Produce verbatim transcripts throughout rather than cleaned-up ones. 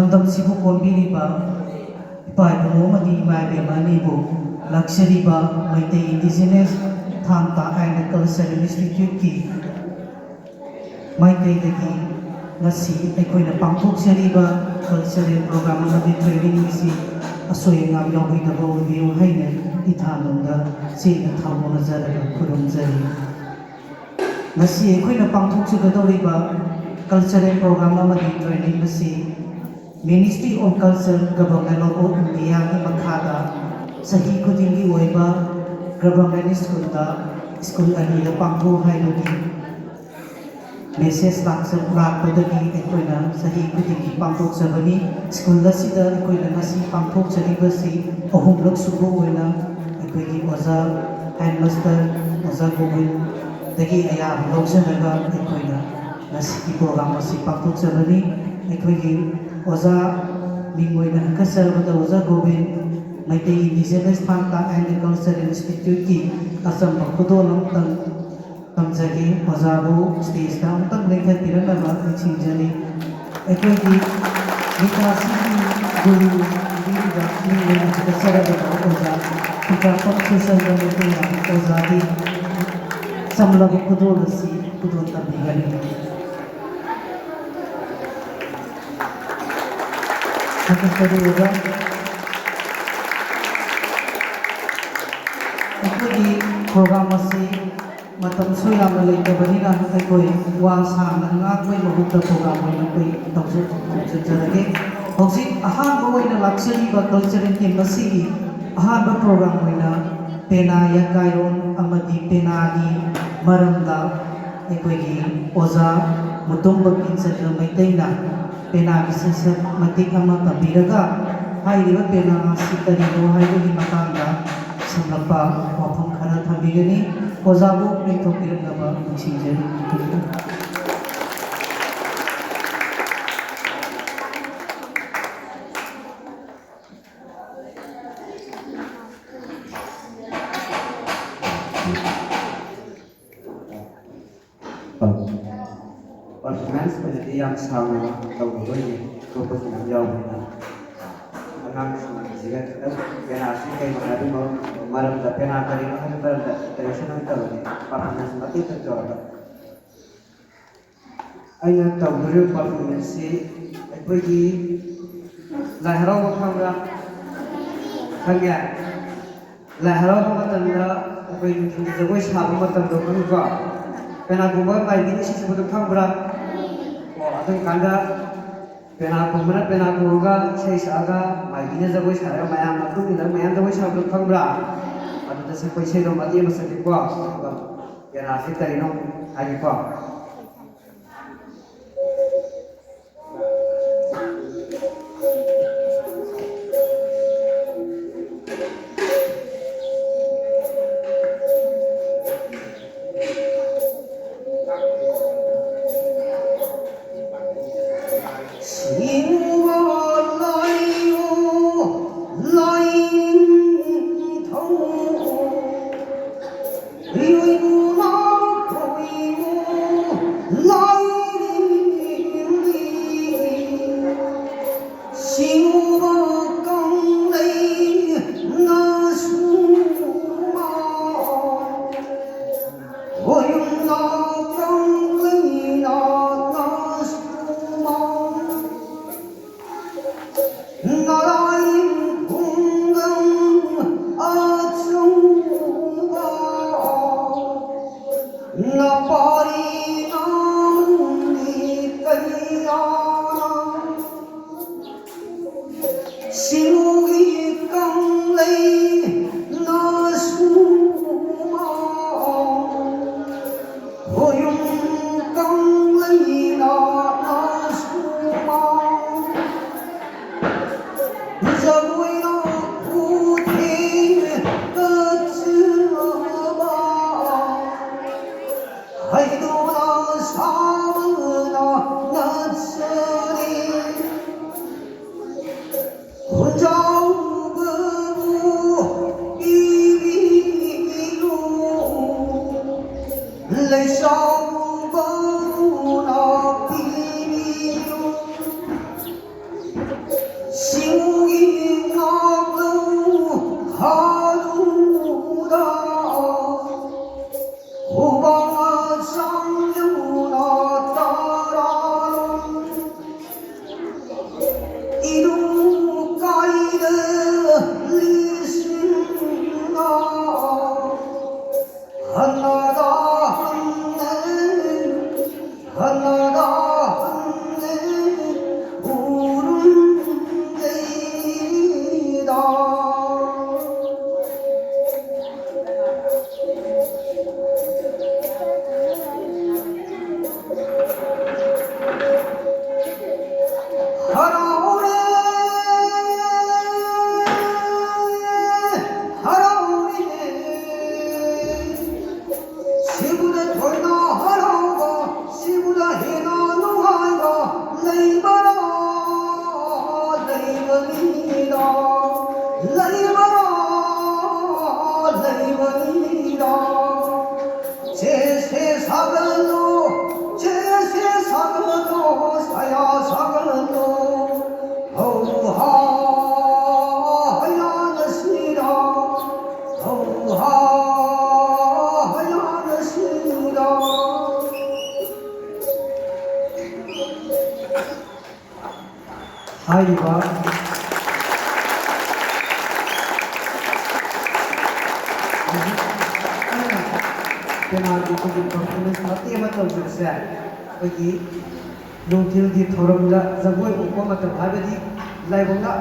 ꯃꯇꯝꯁꯤꯕꯨ ꯀꯣꯟꯕꯤꯔꯤꯕ ꯏꯄꯥ ꯏꯄꯨ ꯑꯃꯗꯤ ꯏꯃꯥ ꯏꯕꯦꯟ ꯑꯅꯤꯕꯨ ꯂꯥꯛꯆꯔꯤꯕ ꯃꯩꯇꯩ ꯏꯟꯗꯤꯖꯤꯅꯁ ꯊꯥꯡ ꯇꯥ ꯑꯦꯟ ꯀꯜꯆꯔꯦꯜ ꯏꯟꯁꯇꯤꯇ꯭ꯌꯨꯠꯀꯤ ꯃꯥꯏꯀꯩꯗꯒꯤ ꯉꯁꯤ ꯑꯩꯈꯣꯏꯅ ꯄꯥꯡꯊꯣꯛꯆꯔꯤꯕ ꯀꯜꯆꯔꯦꯜ ꯄ꯭ꯔꯣꯒ꯭ꯔꯥꯝ ꯑꯃꯗꯤ ꯇ꯭ꯔꯦꯅꯤꯡ ꯑꯁꯤ ꯑꯁꯣꯏ ꯑꯉꯥꯝ ꯌꯥꯎꯕꯤꯗꯕ ꯑꯣꯏꯕꯤꯌꯨ ꯍꯥꯏꯅ ꯏꯊꯥꯅꯨꯡꯗ ꯆꯦꯠꯅ ꯊꯧꯒꯣꯜꯖꯔꯒ ꯈꯨꯔꯨꯝꯖꯔꯤ꯫ ꯉꯁꯤ ꯑꯩꯈꯣꯏꯅ ꯄꯥꯡꯊꯣꯛꯆꯒꯗꯧꯔꯤꯕ ꯀꯜꯆꯔꯦꯜ ꯄ꯭ꯔꯣꯒ꯭ꯔꯥꯝ ꯑꯃꯗꯤ ꯇ꯭ꯔꯦꯅꯤꯡ ꯑꯁꯤ Ministry of Culture, Government of India ꯒꯤ ꯃꯈꯥꯗ ꯆꯍꯤ ꯈꯨꯗꯤꯡꯒꯤ ꯑꯣꯏꯕ ꯒꯚꯔꯟꯃꯦꯟꯠ ꯁ꯭ꯀꯨꯜꯗ, ꯁ꯭ꯀꯨꯜ ꯑꯅꯤꯗ ꯄꯥꯡꯊꯣꯛ ꯍꯥꯏꯕꯒꯤ ꯃꯦꯁꯦꯖ ꯂꯥꯛꯆ-, ꯂꯥꯛꯄꯗꯒꯤ ꯑꯩꯈꯣꯏꯅ ꯆꯍꯤ ꯈꯨꯗꯤꯡꯒꯤ ꯄꯥꯡꯊꯣꯛꯆꯕꯅꯤ꯫ ꯁ꯭ꯀꯨꯜ ꯑꯁꯤꯗ ꯑꯩꯈꯣꯏꯅ ꯉꯁꯤ ꯄꯥꯡꯊꯣꯛꯆꯔꯤꯕꯁꯤ ꯑꯍꯨꯝꯂꯛ ꯁꯨꯕ ꯑꯣꯏꯅ ꯑꯩꯈꯣꯏꯒꯤ ꯑꯣꯖꯥ ꯍꯦꯗꯃꯥꯁꯇꯔ, ꯑꯣꯖꯥ ꯒꯣꯕꯤꯟꯗꯒꯤ ꯑꯌꯥꯕ ꯂꯧꯖꯔꯒ ꯑꯩꯈꯣꯏꯅ ꯉꯁꯤꯒꯤ ꯄ꯭ꯔꯣꯒ꯭ꯔꯥꯝ ꯑꯁꯤ ꯄꯥꯡꯊꯣꯛꯆꯕꯅꯤ꯫ ꯑꯩꯈꯣꯏꯒꯤ ꯑꯣꯖꯥ ꯃꯤꯡ ꯑꯣꯏꯅ ꯍꯥꯏꯒꯠꯆꯔꯕꯗ ꯑꯣꯖꯥ ꯒꯣꯕꯤꯟ, ꯃꯩꯇꯩ ꯏꯟꯗꯤꯖꯤꯅꯁ ꯊꯥꯡ ꯇꯥ ꯑꯦꯟ ꯀꯜꯆꯔꯦꯜ ꯏꯟꯁꯇꯤꯇ꯭ꯌꯨꯠꯀꯤ ꯑꯆꯝꯕ ꯈꯨꯗꯣꯜ ꯑꯃꯇꯪ ꯇꯝꯖꯒꯦ꯫ ꯑꯣꯖꯥꯕꯨ ꯁ꯭ꯇꯦꯖꯇ ꯑꯃꯨꯛꯇꯪ ꯂꯦꯡꯈꯠꯄꯤꯔꯛꯅꯕ ꯅꯤꯡꯁꯤꯡꯖꯔꯤ꯫ ꯑꯩꯈꯣꯏꯒꯤ ꯒꯤꯇꯥꯁꯤꯒꯤ ꯒꯨꯔꯨ ꯑꯣꯏꯅ ꯊꯥꯒꯠꯆꯔꯕ ꯑꯣꯖꯥ ꯈꯨꯟꯗ꯭ꯔꯥꯛꯄꯝ ꯁꯨꯔꯆꯟꯗ꯭ꯔ ꯃꯩꯇꯩꯅ ꯑꯣꯖꯥꯒꯤ ꯆꯝꯂꯕ ꯈꯨꯗꯣꯜ ꯑꯁꯤ ꯈꯨꯗꯣꯜ ꯇꯝꯕꯤꯒꯅꯤ꯫ ꯊꯥꯒꯠꯆꯔꯤ ꯑꯣꯖꯥ꯫ ꯑꯩꯈꯣꯏꯒꯤ ꯄ꯭ꯔꯣꯒ꯭ꯔꯥꯝ ꯑꯁꯤ ꯃꯇꯝꯁꯨ ꯌꯥꯝꯅ ꯂꯩꯇꯕꯅꯤꯅ ꯑꯩꯈꯣꯏ ꯋꯥ ꯁꯥꯡꯅ ꯉꯥꯡꯕꯒꯤ ꯃꯍꯨꯠꯇ ꯄ꯭ꯔꯣꯒ꯭ꯔꯥꯝ ꯑꯣꯏꯅ ꯑꯩꯈꯣꯏ ꯇꯧꯖ-, ꯇꯧꯖꯔꯒꯦ꯫ ꯍꯧꯖꯤꯛ ꯑꯍꯥꯟꯕ ꯑꯣꯏꯅ ꯂꯥꯛꯆꯔꯤꯕ ꯀꯜꯆꯔꯦꯜ ꯀꯦꯝꯞ ꯑꯁꯤꯒꯤ ꯑꯍꯥꯟꯕ ꯄ꯭ꯔꯣꯒ꯭ꯔꯥꯝ ꯑꯣꯏꯅ ꯄꯦꯅꯥ ꯌꯥꯀꯥꯏꯔꯣꯟ ꯑꯃꯗꯤ ꯄꯦꯅꯥꯒꯤ ꯃꯔꯝꯗ ꯑꯩꯈꯣꯏꯒꯤ ꯑꯣꯖꯥ ꯃꯨꯇꯨꯝꯕ ꯕꯤꯟꯆꯟꯗ꯭ꯔ ꯃꯩꯇꯩꯅ ꯄꯦꯅꯥꯒꯤ ꯁꯩꯁꯛ ꯃꯇꯦꯛ ꯑꯃ ꯇꯝꯕꯤꯔꯒ ꯍꯥꯏꯔꯤꯕ ꯄꯦꯅꯥ ꯑꯁꯤ ꯀꯔꯤꯅꯣ ꯍꯥꯏꯕꯒꯤ ꯃꯇꯥꯡꯗ ꯁꯝꯂꯞꯄ ꯋꯥꯐꯝ ꯈꯔ ꯊꯝꯕꯤꯒꯅꯤ꯫ ꯑꯣꯖꯥꯕꯨ ꯂꯦꯡꯊꯣꯛꯄꯤꯔꯛꯅꯕ ꯅꯤꯡꯁꯤꯡꯖꯔꯤ꯫ ꯑꯣꯏꯅꯗꯤ ꯌꯥꯝ ꯁꯥꯡꯅ ꯇꯧꯔꯔꯣꯏꯒꯦ, ꯑꯇꯣꯞꯄꯁꯨ ꯃꯌꯥꯝ ꯌꯥꯎꯕꯅꯤꯅ꯫ ꯑꯉꯥꯡꯁꯤꯡꯁꯤꯒ ꯈꯤꯇꯪ ꯄꯦꯅꯥꯁꯤ ꯀꯩꯅꯣ ꯍꯥꯏꯕꯒꯤ ꯃꯔꯝꯗ, ꯄꯦꯅꯥ ꯀꯔꯤꯅꯣ ꯍꯥꯏꯕꯒꯤ ꯃꯔꯝꯗ ꯏꯟꯇ꯭ꯔꯣꯗꯛꯁꯟ ꯑꯣꯏꯅ ꯇꯧꯔꯒꯦ, ꯄꯔꯐꯣꯔꯃꯦꯟꯁ ꯃꯇꯦꯛ ꯈꯛ ꯇꯧꯔꯒ꯫ ꯑꯩꯅ ꯇꯧꯗꯣꯔꯤꯕ ꯄꯔꯐꯣꯔꯃꯦꯟꯁꯁꯤ ꯑꯩꯈꯣꯏꯒꯤ ꯂꯥꯏ ꯍꯔꯥꯎꯕ ꯈꯪꯕ꯭ꯔꯥ? ꯈꯪꯉꯦ꯫ ꯂꯥꯏ ꯍꯔꯥꯎꯕ ꯃꯇꯝꯗ ꯑꯩꯈꯣꯏ ꯅꯨꯡꯊꯤꯜꯒꯤ ꯖꯒꯣꯏ ꯁꯥꯕ ꯃꯇꯝꯗꯣ ꯈꯪꯉꯤꯀꯣ? ꯀꯅꯥꯒꯨꯝꯕ ꯃꯥꯏꯕꯤꯅ ꯏꯁꯩ ꯁꯛꯄꯗꯣ ꯈꯪꯕ꯭ꯔꯥ? ꯑꯣ, ꯑꯗꯨꯝ ꯀꯥꯟꯗ ꯄꯦꯅꯥ ꯈꯣꯡꯕꯅ ꯄꯦꯅꯥ ꯈꯣꯡꯉꯒ ꯏꯁꯩ ꯁꯛꯑꯒ ꯃꯥꯏꯕꯤꯅ ꯖꯒꯣꯏ ꯁꯥꯔꯒ ꯃꯌꯥꯝ ꯃꯇꯨꯡ ꯏꯟꯅ ꯃꯌꯥꯝ ꯖꯒꯣꯏ ꯁꯥꯕꯗꯣ ꯈꯪꯕ꯭ꯔꯥ? ꯑꯗꯨꯗ ꯁꯛꯄ ꯏꯁꯩꯗꯣ ꯃꯇꯦꯛ ꯑꯃ ꯁꯛꯀꯦꯀꯣ꯫ ꯑꯗꯨꯒ ꯄꯦꯅꯥꯁꯤ ꯀꯔꯤꯅꯣ ꯍꯥꯏꯒꯦꯀꯣ꯫ ꯂꯩꯕꯔꯣ, ꯂꯩꯕꯅꯤꯗꯣ, ꯂꯩꯕꯔꯣ, ꯂꯩꯕꯅꯤꯗꯣ꯫ ꯆꯦꯁꯦ ꯁꯥꯒꯠꯂꯣ, ꯆꯦꯁꯦ ꯁꯥꯒꯠꯂꯣ, ꯁꯌꯥ ꯁꯥꯒꯠꯂꯣ꯫ ꯍꯧ ꯍꯥ ꯍꯌꯥꯅ ꯁꯤꯔꯥ, ꯍꯧ ꯍꯥ ꯍꯌꯥꯅ ꯁꯤꯔꯥ꯫ ꯍꯥꯏꯔꯤꯕ ꯍꯧꯖꯤꯛ ꯑꯩꯅ ꯄꯦꯅꯥꯒꯤ ꯑꯩꯈꯣꯏꯒꯤ performance ꯃꯇꯦꯛ ꯑꯃ ꯇꯧꯖꯕꯁꯦ, ꯑꯩꯈꯣꯏꯒꯤ ꯅꯨꯡꯊꯤꯜꯒꯤ ꯊꯧꯔꯝꯗ ꯖꯒꯣꯏ ꯎꯠꯄ ꯃꯇꯝ, ꯍꯥꯏꯕꯗꯤ ꯂꯥꯏꯕꯨꯡꯗ,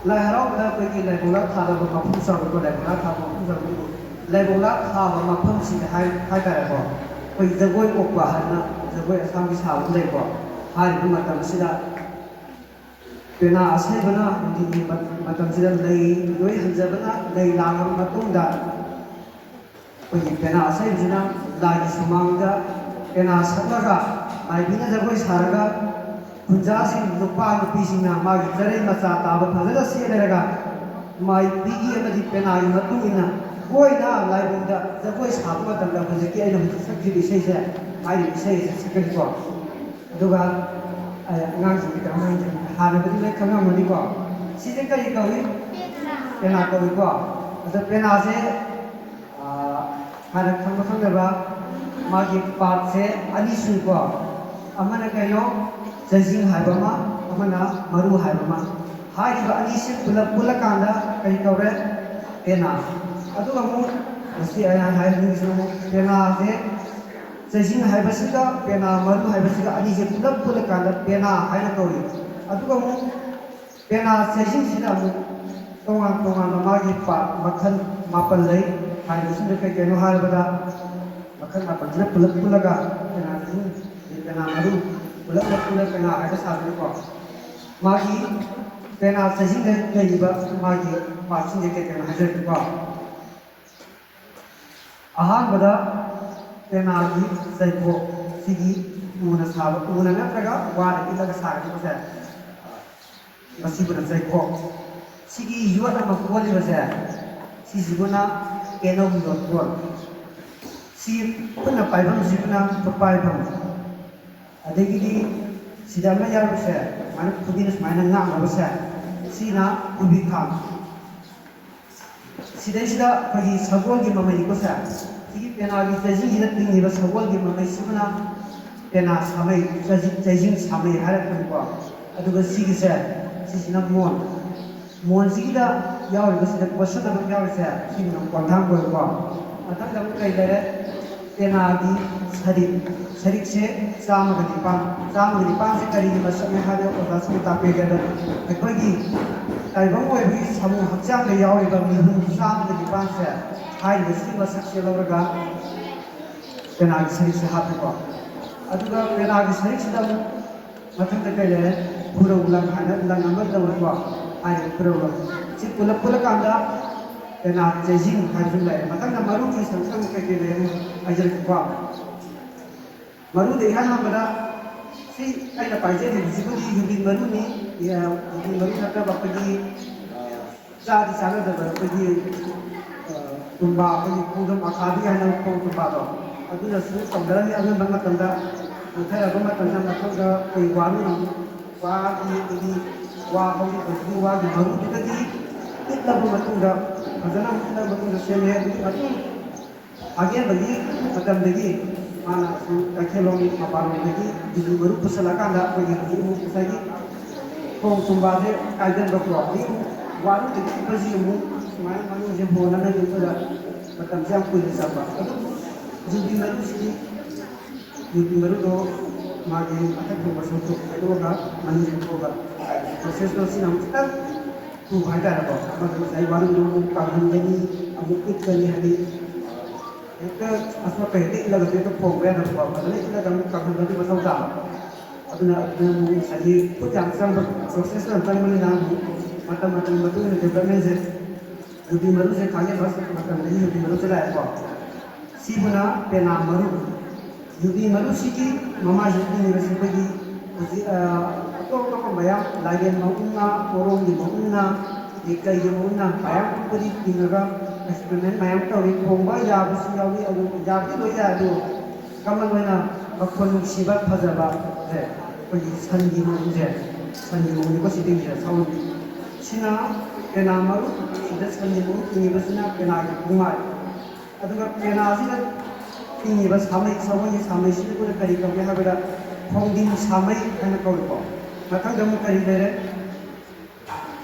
ꯂꯥꯏ ꯍꯔꯥꯎꯕꯗ ꯑꯩꯈꯣꯏꯒꯤ ꯂꯥꯏꯕꯨꯡꯂꯥ ꯊꯥꯗꯕ ꯃꯐꯝ ꯆꯥꯎꯕꯗꯣ, ꯂꯥꯏꯕꯨꯡꯂꯥ ꯊꯥꯕ ꯃꯐꯝ ꯆꯥꯎꯕꯗꯣ, ꯂꯥꯏꯕꯨꯡꯂꯥ ꯊꯥꯕ ꯃꯐꯝꯁꯤꯗ ꯍꯥꯏ-, ꯍꯥꯏꯇꯥꯔꯦꯀꯣ, ꯑꯩꯈꯣꯏ ꯖꯒꯣꯏ ꯑꯣꯛꯄ ꯍꯥꯏꯅ ꯖꯒꯣꯏ ꯑꯁꯥꯡꯕꯤ ꯁꯥꯕ ꯑꯃ ꯂꯩꯀꯣ꯫ ꯍꯥꯏꯔꯤꯕ ꯃꯇꯝꯁꯤꯗ ꯄꯦꯅꯥ ꯑꯁꯩꯕꯅ ꯅꯨꯡꯊꯤꯜꯒꯤ ꯃ-, ꯃꯇꯝꯁꯤꯗ ꯂꯩ ꯂꯣꯏ ꯍꯟꯖꯕꯅ ꯂꯩ ꯂꯥꯡꯂꯕ ꯃꯇꯨꯡꯗ, ꯑꯩꯈꯣꯏꯒꯤ ꯄꯦꯅꯥ ꯑꯁꯩꯕꯁꯤꯅ ꯂꯥꯏꯒꯤ ꯁꯨꯃꯥꯡꯗ ꯄꯦꯅꯥ ꯁꯛꯂꯒ, ꯃꯥꯏꯕꯤꯅ ꯖꯒꯣꯏ ꯁꯥꯔꯒ, ꯈꯨꯟꯖꯥꯁꯤꯡ, ꯅꯨꯄꯥ ꯅꯨꯄꯤꯁꯤꯡꯅ ꯃꯥꯒꯤ ꯆꯔꯩ ꯃꯆꯥ ꯇꯥꯕ ꯐꯖꯅ ꯁꯦꯠꯅꯔꯒ, ꯃꯥꯏꯕꯤꯒꯤ ꯑꯃꯗꯤ ꯄꯦꯅꯥꯒꯤ ꯃꯇꯨꯡ ꯏꯟꯅ ꯀꯣꯏꯅ ꯂꯥꯏꯕꯨꯡꯗ ꯖꯒꯣꯏ ꯁꯥꯕ ꯃꯇꯝꯗ ꯍꯧꯖꯤꯛꯀꯤ ꯑꯩꯅ ꯍꯧꯖꯤꯛ ꯁꯛꯈꯤꯕ ꯏꯁꯩꯁꯦ, ꯍꯥꯏꯔꯤꯕ ꯏꯁꯩ ꯑꯁꯤ ꯁꯛꯀꯅꯤꯀꯣ꯫ ꯑꯗꯨꯒ, ꯑ, ꯑꯉꯥꯡꯁꯤꯡꯒꯤꯗꯃꯛ, ꯑꯉꯥꯡꯁꯤꯡ ꯍꯥꯟꯅꯕꯨꯗꯤ ꯂꯣꯏ ꯈꯪꯉꯝꯃꯅꯤꯀꯣ꯫ ꯁꯤꯁꯦ ꯀꯔꯤ ꯀꯧꯏ? ꯄꯦꯅꯥ ꯀꯧꯏꯀꯣ꯫ ꯑꯗꯣ ꯄꯦꯅꯥꯁꯦ, ꯑ, ꯍꯥꯟꯅ ꯈꯪꯕ ꯈꯪꯗꯕ, ꯃꯥꯒꯤ partꯁꯦ ꯑꯅꯤ ꯁꯨꯏꯀꯣ꯫ ꯑꯃꯅ ꯀꯩꯅꯣ? ꯆꯩꯖꯤꯡ ꯍꯥꯏꯕ ꯑꯃ, ꯑꯃꯅ ꯃꯔꯨ ꯍꯥꯏꯕ ꯑꯃ꯫ ꯍꯥꯏꯔꯤꯕ ꯑꯅꯤꯁꯤ ꯄꯨꯂꯞ ꯄꯨꯜꯂꯀꯥꯟꯗ ꯀꯔꯤ ꯀꯧꯔꯦ? ꯄꯦꯅꯥ꯫ ꯑꯗꯨꯒ ꯑꯃꯨꯛ ꯉꯁꯤ ꯑꯩꯅ ꯍꯥꯏꯍꯟꯅꯤꯡꯉꯤꯁꯤꯅ ꯑꯃꯨꯛ ꯄꯦꯅꯥꯁꯦ, ꯆꯩꯖꯤꯡ ꯍꯥꯏꯕꯁꯤꯒ ꯄꯦꯅꯥ ꯃꯔꯨ ꯍꯥꯏꯕꯁꯤꯒ ꯑꯅꯤꯁꯦ ꯄꯨꯂꯞ ꯄꯨꯜꯂꯀꯥꯟꯗ ꯄꯦꯅꯥ ꯍꯥꯏꯅ ꯀꯧꯏ꯫ ꯑꯗꯨꯒ ꯑꯃꯨꯛ ꯄꯦꯅꯥ ꯆꯩꯖꯤꯡꯁꯤꯗ ꯑꯃꯨꯛ ꯇꯣꯉꯥꯟ ꯇꯣꯉꯥꯟꯕ ꯃꯥꯒꯤ part ꯃꯈꯜ ꯃꯥꯄꯟ ꯂꯩ꯫ ꯍꯥꯏꯔꯤꯕꯁꯤꯡꯗ ꯀꯩ ꯀꯩꯅꯣ ꯍꯥꯏꯔꯕꯗ, ꯃꯈꯜ ꯃꯥꯄꯟꯁꯤꯅ ꯄꯨꯂꯞ ꯄꯨꯜꯂꯒ ꯄꯦꯅꯥ ꯆꯩꯖꯤꯡ, ꯄꯦꯅꯥ ꯃꯔꯨ ꯄꯨꯂꯞ ꯄꯨꯜꯂ ꯄꯦꯅꯥ ꯍꯥꯏꯕ ꯁꯥꯗꯣꯏꯅꯤꯀꯣ꯫ ꯃꯥꯒꯤ ꯄꯦꯅꯥ ꯆꯩꯖꯤꯡꯗ ꯂꯩꯔꯤꯕ ꯃꯥꯒꯤ partꯁꯤꯡꯁꯦ ꯀꯩ ꯀꯩꯅꯣ ꯍꯥꯏꯖꯔꯛꯀꯦꯀꯣ꯫ ꯑꯍꯥꯟꯕꯗ ꯄꯦꯅꯥꯒꯤ ꯆꯩꯀꯣꯛ ꯁꯤꯒꯤ ꯎꯅ ꯁꯥꯕ, ꯎꯅ ꯅꯠꯇ꯭ꯔꯒ ꯋꯥꯅ ꯏꯠꯂꯒ ꯁꯥꯒꯗꯕꯁꯦ, ꯃꯁꯤꯕꯨꯅ ꯆꯩꯀꯣꯛ꯫ ꯁꯤꯒꯤ ꯌꯣꯠ ꯑꯃ ꯀꯣꯜꯂꯤꯕꯁꯦ, ꯁꯤꯁꯤꯕꯨꯅ ꯀꯦꯅꯧꯒꯤ ꯌꯣꯠꯀꯣꯜ꯫ ꯁꯤ ꯈꯨꯠꯅ ꯄꯥꯏꯐꯝꯁꯤꯕꯨꯅ ꯈꯨꯠꯄꯥꯏꯐꯝ꯫ ꯑꯗꯒꯤꯗꯤ ꯁꯤꯗ ꯑꯃ ꯌꯥꯎꯔꯤꯁꯦ, ꯁꯨꯃꯥꯏꯅ ꯈꯨꯕꯤꯅ ꯁꯨꯃꯥꯏꯅ ꯉꯥꯛꯅꯕꯁꯦ, ꯁꯤꯅ ꯈꯨꯕꯤ ꯈꯥꯡ꯫ ꯁꯤꯗꯩꯁꯤꯗ ꯑꯩꯈꯣꯏꯒꯤ ꯁꯒꯣꯜꯒꯤ ꯃꯃꯩꯅꯤꯀꯣ ꯁꯦ꯫ ꯁꯤꯒꯤ ꯄꯦꯅꯥꯒꯤ ꯆꯩꯖꯤꯡꯁꯤꯗ ꯇꯤꯡꯉꯤꯕ ꯁꯒꯣꯜꯒꯤ ꯃꯃꯩꯁꯤꯕꯨꯅ ꯄꯦꯅꯥ ꯁꯥꯃꯩ, ꯆꯩꯖꯤꯡ, ꯆꯩꯖꯤꯡ ꯁꯥꯃꯩ ꯍꯥꯏꯔꯛꯄꯅꯤꯀꯣ꯫ ꯑꯗꯨꯒ ꯁꯤꯒꯤꯁꯦ, ꯁꯤꯁꯤꯅ ꯃꯣꯟ꯫ ꯃꯣꯟꯁꯤꯒꯤꯗ ꯌꯥꯎꯔꯤꯕꯁꯤꯗ ꯀꯣꯠꯁꯟꯅꯕ ꯌꯥꯎꯔꯤꯁꯦ, ꯁꯤꯅ ꯀꯣꯟꯊꯥꯡ ꯑꯣꯏꯕꯀꯣ꯫ ꯃꯊꯪꯗ ꯑꯃꯨꯛ ꯀꯩ ꯂꯩꯔꯦ? ꯄꯦꯅꯥꯒꯤ ꯁꯔꯤꯛ꯫ ꯁꯔꯤꯛꯁꯦ ꯆꯥꯝꯃꯒ ꯅꯤꯄꯥꯟ꯫ ꯆꯥꯝꯃꯒ ꯅꯤꯄꯥꯟꯁꯦ ꯀꯔꯤꯒꯤ ꯃꯁꯛꯅꯤ ꯍꯥꯏꯕꯗ ꯑꯣꯖꯥꯁꯤꯡꯅ ꯇꯥꯛꯄꯤꯒꯦ꯫ ꯑꯗ ꯑꯩꯈꯣꯏꯒꯤ ꯇꯥꯏꯕꯪ ꯑꯣꯏꯕꯒꯤ ꯁꯥꯃꯨ ꯍꯛꯆꯥꯡꯗ ꯌꯥꯎꯔꯤꯕ ꯃꯤꯍꯨꯟ ꯆꯥꯝꯃꯒ ꯅꯤꯄꯥꯟꯁꯦ ꯍꯥꯏꯔꯤꯕꯁꯤꯒꯤ ꯃꯁꯛꯁꯦ ꯂꯧꯔꯒ ꯄꯦꯅꯥꯒꯤ ꯁꯔꯤꯛꯁꯦ ꯍꯥꯞꯄꯤꯀꯣ꯫ ꯑꯗꯨꯒ ꯄꯦꯅꯥꯒꯤ ꯁꯔꯤꯛꯁꯤꯗ ꯑꯃꯨꯛ ꯃꯊꯪꯗ ꯀꯩ ꯂꯩꯔꯦ? ꯈꯨꯔꯧ ꯂꯪ ꯍꯥꯏꯅ ꯂꯪ ꯑꯃ ꯂꯧꯔꯦꯀꯣ꯫ ꯍꯥꯏꯔꯤꯕ ꯈꯨꯔꯧ ꯂꯪ꯫ ꯁꯤ ꯄꯨꯂꯞ ꯄꯨꯜꯂꯀꯥꯟꯗ ꯄꯦꯅꯥ ꯆꯩꯖꯤꯡ ꯍꯥꯏꯕꯁꯨ ꯂꯩꯔꯦ꯫ ꯃꯊꯪꯗ ꯃꯔꯨꯒꯤ ꯁꯔꯨꯛꯇ ꯑꯃꯨꯛ ꯀꯩ ꯀꯩ ꯂꯩꯔꯦ ꯍꯥꯏꯖꯔꯛꯀꯦꯀꯣ꯫ ꯃꯔꯨꯗ ꯏꯍꯥꯟ ꯍꯥꯟꯕꯗ ꯁꯤ ꯑꯩꯅ ꯄꯥꯏꯖꯔꯤꯕꯁꯤꯕꯨꯗꯤ ꯌꯨꯕꯤ ꯃꯔꯨꯅꯤ꯫ ꯌꯨꯕꯤ ꯃꯔꯨ ꯅꯠꯇꯕ ꯑꯩꯈꯣꯏꯒꯤ ꯆꯥꯗꯤ ꯆꯥꯅꯗꯕ ꯑꯩꯈꯣꯏꯒꯤ, ꯑ, ꯇꯨꯝꯕꯥ, ꯑꯩꯈꯣꯏꯒꯤ ꯈꯣꯡꯗ꯭ꯔꯨꯝ ꯑꯈꯥꯕꯤ ꯍꯥꯏꯅ ꯈꯣꯡ ꯇꯨꯝꯕꯥꯗꯣ, ꯑꯗꯨꯅꯁꯨ ꯇꯧꯅꯔꯝꯃꯤ꯫ ꯑꯉꯟꯕ ꯃꯇꯝꯗ ꯀꯨꯝꯊꯔꯕ ꯃꯇꯝꯗ ꯃꯊꯪꯗ ꯑꯩꯈꯣꯏ ꯋꯥꯔꯨ, ꯋꯥꯒꯤ, ꯑꯩꯈꯣꯏꯒꯤ ꯋꯥ ꯍꯧꯔꯤꯕꯁꯤꯒꯤ ꯋꯥꯒꯤ ꯃꯔꯨꯗꯨꯗꯒꯤ ꯏꯠꯂꯕ ꯃꯇꯨꯡꯗ, ꯐꯖꯅ ꯑꯃꯨꯛ ꯏꯠꯂꯕ ꯃꯇꯨꯡꯗ ꯁꯦꯝꯃꯦ꯫ ꯑꯗꯨꯒꯤ ꯃꯇꯨꯡ ꯑꯍꯦꯟꯕꯒꯤ ꯃꯇꯝꯗꯒꯤ ꯃꯥꯅ ꯑꯁꯨꯝ ꯀꯩꯊꯦꯜꯂꯣꯝ ꯃꯄꯥꯟꯂꯣꯝꯗꯒꯤ ꯌꯨꯕꯤ ꯃꯔꯨ ꯄꯨꯁꯜꯂꯀꯥꯟꯗ ꯑꯩꯈꯣꯏꯒꯤ ꯍꯧꯖꯤꯛ ꯑꯃꯨꯛ ꯉꯁꯥꯏꯒꯤ ꯈꯣꯡ ꯇꯨꯝꯕꯥꯁꯦ ꯀꯥꯏꯒꯟꯕꯀꯣ꯫ ꯑꯗꯒꯤ ꯑꯃꯨꯛ ꯋꯥꯔꯨꯗꯒꯤ ꯏꯠꯄꯁꯤ ꯑꯃꯨꯛ ꯁꯨꯃꯥꯏꯅ ꯃꯅꯨꯡꯁꯦ ꯍꯣꯅꯅ ꯏꯠꯄꯗ ꯃꯇꯝꯁꯦ ꯌꯥꯝ ꯀꯨꯏꯅ ꯆꯪꯕ꯫ ꯑꯗꯨꯕꯨ ꯌꯨꯕꯤ ꯃꯔꯨꯁꯤꯗꯤ, ꯌꯨꯕꯤ ꯃꯔꯨꯗꯣ ꯃꯥꯒꯤ ꯃꯊꯛ ꯊꯣꯡꯕ ꯁꯔꯨꯛꯇꯣ ꯈꯥꯏꯗꯣꯛꯑꯒ ꯃꯅꯨꯡ ꯊꯣꯛꯑꯒ ꯄ꯭ꯔꯣꯁꯦꯁꯇꯣ ꯁꯤꯅ ꯑꯃꯨꯛ ꯈꯤꯇꯪ ꯊꯨꯕ ꯍꯥꯏꯇꯥꯔꯦꯀꯣ꯫ ꯑꯃꯗꯨ ꯉꯁꯥꯏ ꯋꯥꯔꯨꯗꯣ ꯑꯃꯨꯛ ꯀꯪꯍꯟꯒꯅꯤ, ꯑꯃꯨꯛ ꯏꯠꯀꯅꯤ, ꯍꯥꯏꯗꯤ ꯍꯦꯛꯇ ꯑꯁꯣꯠꯄ ꯍꯦꯛꯇ ꯏꯠꯂꯒꯁꯨ ꯍꯦꯛꯇ ꯐꯣꯡꯕ ꯌꯥꯗꯕꯀꯣ꯫ ꯐꯖꯅ ꯏꯠꯂꯒ ꯑꯃꯨꯛ ꯀꯪꯍꯟꯕꯒꯤ ꯃꯊꯧ ꯇꯥꯕ꯫ ꯑꯗꯨꯅ ꯑꯗꯨꯅ ꯑꯃꯨꯛ ꯉꯁꯥꯏꯒꯤ ꯈꯨꯠ ꯌꯥꯝ ꯆꯪꯕ, ꯄ꯭ꯔꯣꯁꯦꯁ ꯌꯥꯝ ꯆꯪꯕꯅꯤꯅ ꯑꯃꯨꯛ ꯃꯇꯝ ꯃꯇꯝꯒꯤ ꯃꯇꯨꯡ ꯏꯟꯅ ꯗꯦꯕꯂꯞꯃꯦꯟꯁꯦ ꯌꯨꯕꯤ ꯃꯔꯨꯁꯦ ꯈ꯭ꯋꯥꯏꯗꯒꯤ ꯐꯥꯔꯁ ꯃꯇꯝꯗꯒꯤ ꯌꯨꯕꯤ ꯃꯔꯨꯁꯦ ꯂꯥꯛꯑꯦꯀꯣ꯫ ꯁꯤꯕꯨꯅ ꯄꯦꯅꯥ ꯃꯔꯨ꯫ ꯌꯨꯕꯤ ꯃꯔꯨꯁꯤꯒꯤ ꯃꯃꯥꯏꯁꯤꯗ ꯇꯤꯡꯉꯤꯕꯁꯤ ꯑꯩꯈꯣꯏꯒꯤ ꯍꯧꯖꯤꯛ, ꯑ, ꯑꯇꯣꯞ ꯑꯇꯣꯞꯄ ꯃꯌꯥꯝ, ꯂꯥꯏꯔꯦꯟ ꯃꯎꯟꯅ, ꯄꯣꯔꯣꯝꯒꯤ ꯃꯎꯟꯅ, ꯑꯗꯩ ꯀꯩꯒꯤ ꯃꯎꯟꯅ ꯃꯌꯥꯝ ꯄꯨꯝꯕꯗꯤ ꯇꯤꯡꯉꯒ experiment ꯃꯌꯥꯝ ꯇꯧꯔꯤ꯫ ꯈꯣꯡꯕ ꯌꯥꯕꯁꯨ ꯌꯥꯎꯏ, ꯑꯗꯨ ꯌꯥꯕꯗꯤ ꯂꯣꯏ ꯌꯥꯏ, ꯑꯗꯨ ꯀꯃꯟ ꯑꯣꯏꯅ ꯃꯈꯣꯟ ꯅꯨꯡꯁꯤꯕ ꯐꯖꯕꯁꯦ ꯑꯩꯈꯣꯏꯒꯤ ꯁꯟꯒꯤ ꯃꯎꯟꯁꯦ, ꯁꯟꯒꯤ ꯃꯎꯟꯅꯤꯀꯣ ꯁꯤ ꯇꯤꯡꯉꯤꯁꯦ, ꯁꯥꯎꯟ꯫ ꯁꯤꯅ ꯄꯦꯅꯥ ꯃꯔꯨ, ꯁꯤꯗ ꯁꯟꯒꯤ ꯃꯎꯟ ꯇꯤꯡꯉꯤꯕꯁꯤꯅ ꯄꯦꯅꯥꯒꯤ ꯄꯨꯡꯃꯥꯏ꯫ ꯑꯗꯨꯒ ꯄꯦꯅꯥꯁꯤꯗ ꯇꯤꯡꯉꯤꯕ ꯁꯥꯃꯩ, ꯁꯒꯣꯜꯒꯤ ꯁꯥꯃꯩꯁꯤꯕꯨ ꯑꯩꯈꯣꯏꯅ ꯀꯔꯤ ꯀꯧꯒꯦ ꯍꯥꯏꯕꯗ ꯈꯣꯡꯗꯤꯟ ꯁꯥꯃꯩ ꯍꯥꯏꯅ ꯀꯧꯏꯀꯣ꯫ ꯃꯊꯪꯗ ꯑꯃꯨꯛ ꯀꯔꯤ ꯂꯩꯔꯦ?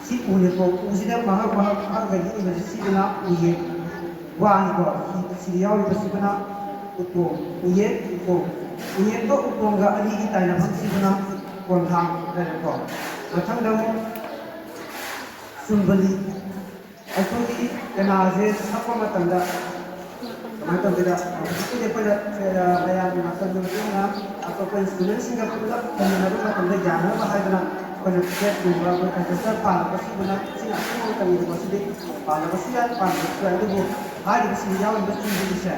ꯁꯤ ꯎꯅꯤꯀꯣ꯫ ꯎꯁꯤꯗ ꯃꯍꯥꯛ, ꯃꯍꯥꯛ, ꯃꯍꯥꯛ ꯍꯥꯏꯗꯤ ꯏꯕꯁꯤ ꯁꯤꯗꯅ ꯎꯌꯦꯛ ꯋꯥꯅꯤꯀꯣ꯫ ꯁꯤ, ꯁꯤꯗ ꯌꯥꯎꯔꯤꯕꯁꯤꯗꯅ ꯎꯇꯣꯡ, ꯎꯌꯦꯛ, ꯎꯇꯣꯡ꯫ ꯎꯌꯦꯛꯀ ꯎꯇꯣꯡꯒ ꯑꯅꯤꯒꯤ ꯇꯥꯏꯅꯐꯝꯁꯤꯗꯅ ꯀꯣꯟꯊꯥꯡ ꯍꯥꯏꯔꯦꯀꯣ꯫ ꯃꯊꯪꯗ ꯑꯃꯨꯛ ꯆꯨꯝꯕꯂꯤ꯫ ꯑꯩꯈꯣꯏꯒꯤ ꯄꯦꯅꯥꯁꯦ ꯁꯛꯄ ꯃꯇꯝꯗ ꯀꯃꯥꯏꯅ ꯇꯧꯒꯦꯗ, ꯍꯧꯖꯤꯛꯀꯤꯗꯤ ꯑꯩꯈꯣꯏꯅ, ꯑ, ꯃꯌꯥꯝꯒꯤ ꯃꯇꯝꯒꯤ ꯃꯇꯨꯡ ꯏꯟꯅ ꯑꯇꯣꯞꯄ instrumentꯁꯤꯡꯒ ꯄꯨꯂꯞ ꯊꯝꯃꯤꯟꯅꯕ ꯃꯇꯝꯗ ꯌꯥꯅꯅꯕ ꯍꯥꯏꯗꯅ ꯑꯩꯈꯣꯏꯅ ꯐ꯭ꯂꯦꯠꯀꯨꯝꯕ, ꯑꯩꯈꯣꯏ orchestra ꯄꯥꯜꯂꯛꯄꯁꯤꯡꯗꯨꯅ ꯁꯤꯅ ꯑꯁꯦꯡꯕ ꯃꯇꯝꯒꯤ ꯄꯣꯠꯁꯤꯗꯤ ꯄꯥꯜꯂꯕꯁꯨ ꯌꯥꯏ, ꯄꯥꯟꯗꯕꯁꯨ ꯌꯥꯏ, ꯑꯗꯨꯕꯨ ꯍꯥꯏꯔꯤꯕꯁꯤꯡ ꯌꯥꯎꯔꯤꯕ ꯆꯨꯝꯕꯤꯁꯦ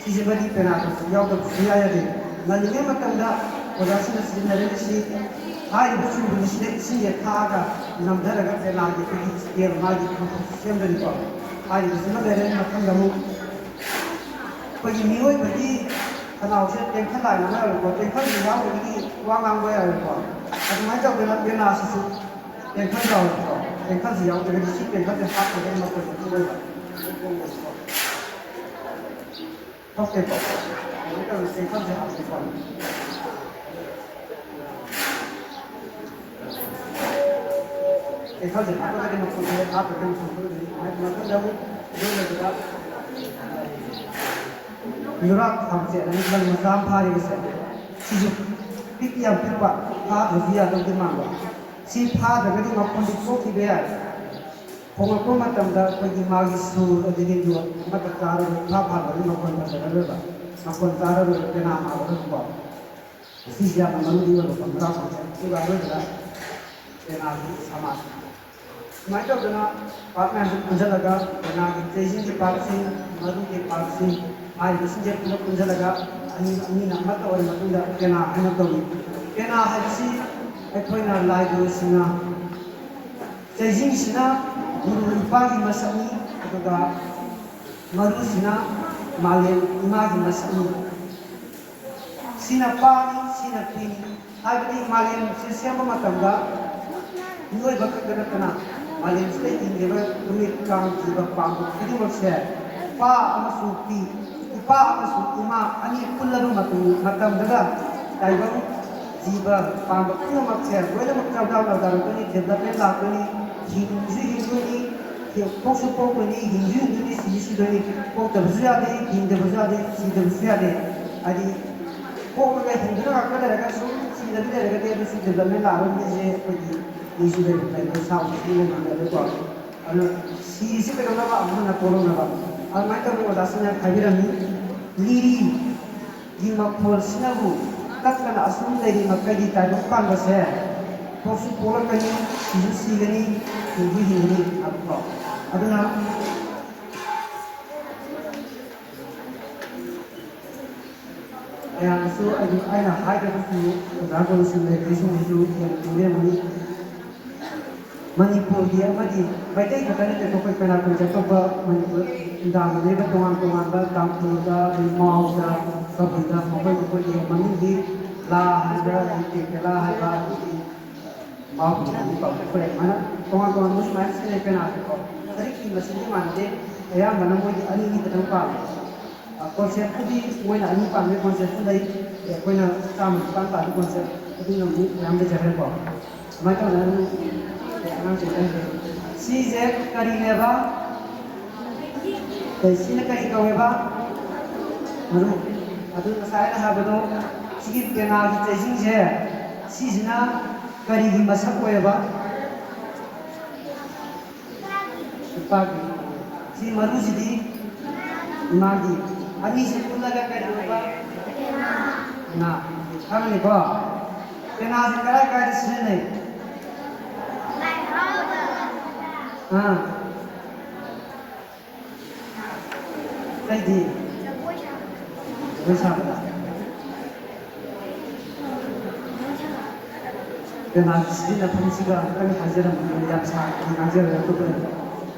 ꯁꯤꯁꯤꯃꯗꯤ ꯄꯦꯅꯥꯗ ꯌꯥꯎꯗꯕ ꯁꯨꯡꯌꯥ ꯌꯥꯗꯦ꯫ ꯉꯜꯂꯤꯉꯩ ꯃꯇꯝꯗ ꯑꯣꯖꯥꯁꯤꯡꯅ ꯁꯤꯖꯤꯟꯅꯔꯝꯃꯤꯁꯤ ꯍꯥꯏꯔꯤꯕ ꯆꯨꯝꯕꯤꯁꯤꯗ ꯏꯁꯤꯡꯁꯦ ꯊꯥꯛꯑꯒ ꯅꯝꯊꯔꯒ ꯄꯦꯅꯥꯒꯤ ꯑꯩꯈꯣꯏꯒꯤ scale ꯃꯥꯒꯤ ꯈꯣꯡꯊꯣꯛꯁꯦ ꯁꯦꯝꯗꯣꯏꯅꯤꯀꯣ꯫ ꯍꯥꯏꯔꯤꯕꯁꯤꯃ ꯂꯩꯔꯦ꯫ ꯃꯊꯪꯗ ꯑꯃꯨꯛ ꯑꯩꯈꯣꯏꯒꯤ ꯃꯤꯑꯣꯏꯕꯒꯤ ꯈꯅꯥꯎꯁꯤꯗ ꯇꯦꯡꯈꯠ ꯍꯥꯏꯅ ꯑꯃ ꯌꯥꯎꯋꯦꯀꯣ, ꯇꯦꯡꯈꯠꯁꯤ ꯌꯥꯎꯗ꯭ꯔꯒꯗꯤ ꯋꯥ ꯉꯥꯡꯕ ꯌꯥꯔꯣꯏꯀꯣ꯫ ꯑꯗꯨꯃꯥꯏꯅ ꯇꯧꯗꯅ ꯄꯦꯅꯥꯁꯤꯁꯨ ꯇꯦꯡꯈꯠ ꯌꯥꯎꯋꯦꯕꯀꯣ꯫ ꯇꯦꯡꯈꯠꯁꯤ ꯌꯥꯎꯗ꯭ꯔꯒꯗꯤ ꯁꯤ ꯇꯦꯡꯈꯠꯁꯦ ꯍꯥꯞꯇ꯭ꯔꯒꯗꯤ ꯃꯈꯣꯟꯁꯦ ꯊꯣꯛꯑꯣꯏꯕ꯫ ꯊꯣꯛꯇꯦꯀꯣ꯫ ꯑꯗꯨꯃꯥꯏꯅ ꯇꯧꯗꯅ ꯇꯦꯡꯈꯠꯁꯦ ꯍꯥꯞꯄꯦꯀꯣ꯫ ꯇꯦꯡꯈꯠꯁꯦ ꯍꯥꯞꯄꯒꯗꯤ ꯃꯈꯣꯟꯁꯦ ꯍꯥꯞꯇ꯭ꯔꯒꯗꯤ ꯃꯈꯣꯟ ꯊꯣꯛꯑꯣꯏꯗꯣꯏꯅꯤ꯫ ꯃꯊꯪꯗ ꯑꯃꯨꯛ ꯂꯣꯏꯔꯛꯄꯗ ꯌꯨꯔꯥꯛ ꯊꯝꯆꯦꯠ ꯑꯅꯤ ꯈꯔ ꯃꯆꯥ ꯑꯃ ꯐꯥꯔꯤꯕꯁꯦ, ꯁꯤꯁꯨ ꯄꯤꯛꯇꯤ ꯌꯥꯝ ꯄꯤꯛꯄ, ꯐꯥꯗ꯭ꯔꯁꯨ ꯌꯥꯗꯧꯗꯤ ꯃꯥꯟꯕ꯫ ꯁꯤ ꯐꯥꯗ꯭ꯔꯒꯗꯤ ꯃꯈꯣꯟꯗꯤ ꯊꯣꯛꯈꯤꯕ ꯌꯥꯏ꯫ ꯈꯣꯡꯂꯛꯄ ꯃꯇꯝꯗ ꯑꯩꯈꯣꯏꯒꯤ ꯃꯥꯒꯤ ꯁꯨꯔ ꯑꯗꯒꯤ ꯅꯣꯠ ꯑꯃꯠꯇ ꯆꯥꯔꯒ ꯏꯐꯥ ꯐꯥꯗ꯭ꯔꯗꯤ ꯃꯈꯣꯟ ꯐꯖꯔꯔꯣꯏꯕ, ꯃꯈꯣꯟ ꯆꯥꯔꯔꯣꯏꯕ, ꯄꯦꯅꯥ ꯃꯥꯜꯂꯔꯣꯏꯕꯀꯣ꯫ ꯁꯤꯁꯦ ꯌꯥꯝꯅ ꯃꯔꯨꯗꯤ ꯑꯣꯏꯕ ꯄꯟꯊꯥ ꯈꯣꯡꯆꯠ꯫ ꯑꯗꯨꯒ ꯑꯔꯣꯏꯕꯗ ꯄꯦꯅꯥꯒꯤ ꯁꯃꯥꯖ꯫ ꯁꯨꯃꯥꯏꯅ ꯇꯧꯗꯅ part ꯃꯌꯥꯝꯁꯦ ꯄꯨꯟꯁꯤꯜꯂꯒ ꯄꯦꯅꯥꯒꯤ ꯆꯩꯖꯤꯡꯒꯤ partꯁꯤꯡ, ꯃꯔꯨꯒꯤ partꯁꯤꯡ, ꯍꯥꯏꯔꯤꯕꯁꯤꯡꯁꯦ ꯄꯨꯂꯞ ꯄꯨꯟꯁꯤꯜꯂꯒ ꯑꯅꯤ ꯑꯅꯤꯅ ꯑꯃꯠꯇ ꯑꯣꯏꯔ ꯃꯇꯨꯡꯗ ꯄꯦꯅꯥ ꯍꯥꯏꯅ ꯀꯧꯏ꯫ ꯄꯦꯅꯥ ꯍꯥꯏꯕꯁꯤ ꯑꯩꯈꯣꯏꯅ ꯂꯥꯏ ꯒꯨꯔꯨꯁꯤꯡꯅ ꯆꯩꯖꯤꯡꯁꯤꯅ ꯒꯨꯔꯨ ꯏꯄꯥꯒꯤ ꯃꯁꯛꯅꯤ, ꯑꯗꯨꯒ ꯃꯔꯨꯁꯤꯅ ꯃꯥꯂꯦꯝ ꯏꯃꯥꯒꯤ ꯃꯁꯛꯅꯤ꯫ ꯁꯤꯅ ꯄꯥꯅꯤ, ꯁꯤꯅ ꯄꯤꯅꯤ ꯍꯥꯏꯕꯗꯤ ꯃꯥꯂꯦꯝꯁꯤ ꯁꯦꯝꯕ ꯃꯇꯝꯗ ꯃꯤꯑꯣꯏꯕ ꯈꯛꯇ ꯅꯠꯇꯅ ꯃꯥꯂꯦꯝꯁꯤꯗ ꯍꯤꯡꯂꯤꯕ ꯅꯨꯃꯤꯠ ꯀꯥꯡ ꯖꯤꯕ ꯄꯥꯟꯕ ꯈꯨꯗꯤꯡꯃꯛꯁꯦ ꯄꯥ ꯑꯃꯁꯨꯡ ꯄꯤ, ꯏꯄꯥ ꯑꯃꯁꯨꯡ ꯏꯃꯥ ꯑꯅꯤ ꯄꯨꯜꯂꯕ ꯃꯇꯝ-, ꯃꯇꯝꯗꯨꯗ ꯇꯥꯏꯕꯪ ꯖꯤꯕ ꯄꯥꯟꯕ ꯄꯨꯝꯅꯃꯛꯁꯦ ꯂꯣꯏꯅꯃꯛ ꯆꯥꯎꯖꯥꯎ ꯂꯥꯎꯖꯥꯎꯔꯛꯀꯅꯤ, development ꯂꯥꯛꯀꯅꯤ, ꯍꯤꯡꯁꯨ ꯍꯤꯡꯗꯣꯏꯅꯤ, ꯄꯣꯛꯁꯨ ꯄꯣꯛꯇꯣꯏꯅꯤ, ꯍꯤꯡꯁꯨ ꯍꯤꯡꯗꯣꯏꯅꯤ, ꯁꯤꯁꯨ ꯁꯤꯗꯣꯏꯅꯤ꯫ ꯄꯣꯛꯇꯕꯁꯨ ꯌꯥꯗꯦ, ꯍꯤꯡꯗꯕꯁꯨ ꯌꯥꯗꯦ, ꯁꯤꯗꯕꯁꯨ ꯌꯥꯗꯦ꯫ ꯍꯥꯏꯗꯤ ꯄꯣꯛꯂꯒ ꯍꯤꯡꯗꯨꯅ ꯉꯥꯛꯇ ꯂꯩꯔꯒ ꯁꯨꯝ ꯁꯤꯗꯕꯤ ꯂꯩꯔꯒꯗꯤ ꯑꯗꯨꯁꯨ development ꯂꯥꯛꯑꯔꯣꯏ꯫ ꯃꯤꯁꯦ ꯑꯩꯈꯣꯏꯒꯤ ꯃꯤꯁꯨ ꯂꯩꯕ ꯂꯩꯕ ꯁꯥ ꯎꯆꯦꯛꯁꯨ ꯂꯩꯕ ꯉꯝꯃꯔꯣꯏꯀꯣ꯫ ꯑꯗꯨꯅ ꯁꯤꯔꯤꯁꯤ ꯀꯩꯗꯧꯅꯕ? ꯑꯃꯅ ꯄꯣꯛꯂꯛꯅꯕ꯫ ꯑꯗꯨꯃꯥꯏꯅ ꯇꯧꯗꯅ ꯑꯣꯖꯥꯁꯤꯡꯅ ꯍꯥꯏꯕꯤꯔꯝꯃꯤ꯫ ꯂꯤꯔꯤꯒꯤ ꯃꯈꯣꯜꯁꯤꯅꯕꯨ ꯇꯠꯇꯅ ꯑꯁꯨꯝ ꯂꯩꯔꯤ ꯃꯈꯩꯗꯤ ꯇꯥꯏꯕꯪ ꯄꯥꯟꯕꯁꯦ ꯄꯣꯛꯁꯨ ꯄꯣꯛꯂꯛꯀꯅꯤ, ꯁꯤꯁꯨ ꯁꯤꯒꯅꯤ, ꯍꯤꯡꯁꯨ ꯍꯤꯡꯒꯅꯤ ꯍꯥꯏꯕꯀꯣ꯫ ꯑꯗꯨꯅ ꯃꯌꯥꯝꯅꯁꯨ ꯑꯩ, ꯑꯩꯅ ꯍꯥꯏꯗ꯭ꯔꯒꯁꯨ ꯑꯣꯖꯥ ꯒꯨꯔꯨꯁꯤꯡ ꯂꯩꯔꯤꯁꯤꯡꯁꯤꯁꯨ ꯍꯦꯟꯅ ꯈꯪꯕꯤꯔꯝꯒꯅꯤ꯫ ꯃꯅꯤꯄꯨꯔꯒꯤ ꯑꯃꯗꯤ ꯃꯩꯇꯩ ꯈꯛꯇ ꯅꯠꯇꯦ, ꯑꯩꯈꯣꯏ ꯀꯅꯥꯒꯨꯝꯕ ꯑꯇꯣꯞꯄ ꯃꯅꯤꯄꯨꯔ ꯈꯨꯟꯗꯥꯡꯗ ꯂꯩꯔꯤꯕ ꯇꯣꯉꯥꯟ ꯇꯣꯉꯥꯟꯕ ꯇꯥꯡꯈꯨꯜꯗ, ꯑꯗꯩ ꯃꯥꯎꯗ, ꯀꯕꯨꯏꯗ ꯃꯈꯣꯏ ꯃꯈꯣꯏꯒꯤ ꯃꯃꯤꯡꯒꯤ ꯂꯥ ꯍꯥꯏꯕ, ꯑꯗꯩ ꯇꯦꯀꯦꯂꯥ ꯍꯥꯏꯕ, ꯑꯗꯒꯤ ꯃꯥꯎꯒꯤ ꯃꯃꯤꯡ ꯄꯥꯎꯊꯣꯛꯄ ꯂꯩ꯫ ꯑꯗꯨꯃꯥꯏꯅ ꯇꯣꯉꯥꯟ ꯇꯣꯉꯥꯟꯕ ꯁꯨꯃꯥꯏꯅ ꯁꯤꯖꯤꯟꯅꯩ ꯄꯦꯅꯥꯁꯦꯀꯣ꯫ ꯁꯔꯤꯛꯀꯤ ꯃꯁꯤꯡꯗꯤ ꯃꯥꯟꯅꯗꯦ, ꯑꯌꯥꯝꯕꯅ ꯃꯣꯏꯗꯤ ꯑꯅꯤ ꯑꯅꯤ ꯈꯛꯇꯪ ꯄꯥꯝꯃꯦ꯫ ꯀꯣꯟꯁꯦꯞꯄꯨꯗꯤ ꯃꯣꯏꯅ ꯑꯅꯤ ꯄꯥꯝꯃꯦ, ꯀꯣꯟꯁꯦꯞꯁꯨ ꯂꯩ꯫ ꯑꯦ, ꯑꯩꯈꯣꯏꯅ ꯆꯥꯝꯃ ꯅꯤꯄꯥꯟ ꯄꯥꯝꯃꯤ ꯀꯣꯟꯁꯦꯞ ꯑꯗꯨꯅ ꯑꯃꯨꯛ ꯃꯌꯥꯝ ꯂꯩꯖꯈ꯭ꯔꯦꯀꯣ꯫ ꯁꯨꯃꯥꯏꯅ ꯇꯧꯗꯅ ꯑꯗꯨꯝ ꯑꯉꯥꯡꯁꯤꯡ ꯂꯩꯈ꯭ꯔꯦ꯫ ꯁꯤꯁꯦ ꯀꯔꯤꯅꯦꯕ? ꯑꯦ, ꯁꯤꯅ ꯀꯔꯤ ꯀꯧꯋꯦꯕ? ꯃꯔꯨ꯫ ꯑꯗꯨ ꯉꯁꯥꯏ ꯑꯩꯅ ꯍꯥꯏꯕꯗꯣ, ꯁꯤꯒꯤ ꯄꯦꯅꯥꯒꯤ ꯆꯩꯁꯤꯡꯁꯦ, ꯁꯤꯁꯤꯅ ꯀꯔꯤꯒꯤ ꯃꯁꯛ ꯑꯣꯏꯌꯦꯕ? ꯏꯄꯥꯒꯤ꯫ ꯁꯤ ꯃꯔꯨꯁꯤꯗꯤ ꯏꯃꯥꯒꯤ꯫ ꯑꯅꯤꯁꯤ ꯄꯨꯜꯂꯒ ꯀꯔꯤ ꯑꯣꯏꯕ? ꯉꯥ꯫ ꯈꯪꯉꯅꯤꯀꯣ? ꯄꯦꯅꯥꯁꯦ ꯀꯔꯥꯏ ꯀꯔꯥꯏꯗ ꯁꯤꯖꯤꯟꯅꯩ? ꯑꯥ꯫ ꯑꯇꯩꯗꯤ? ꯁꯥꯕꯗ ꯄꯦꯅꯥ ꯁꯤꯖꯤꯟꯅꯐꯝꯁꯤꯒ ꯑꯝꯇꯪ ꯍꯥꯏꯖꯔꯝꯕꯅꯤ, ꯌꯥꯝ ꯁꯥꯡꯅ ꯉꯥꯡꯖꯔꯣꯏ꯫ ꯑꯗꯨꯒ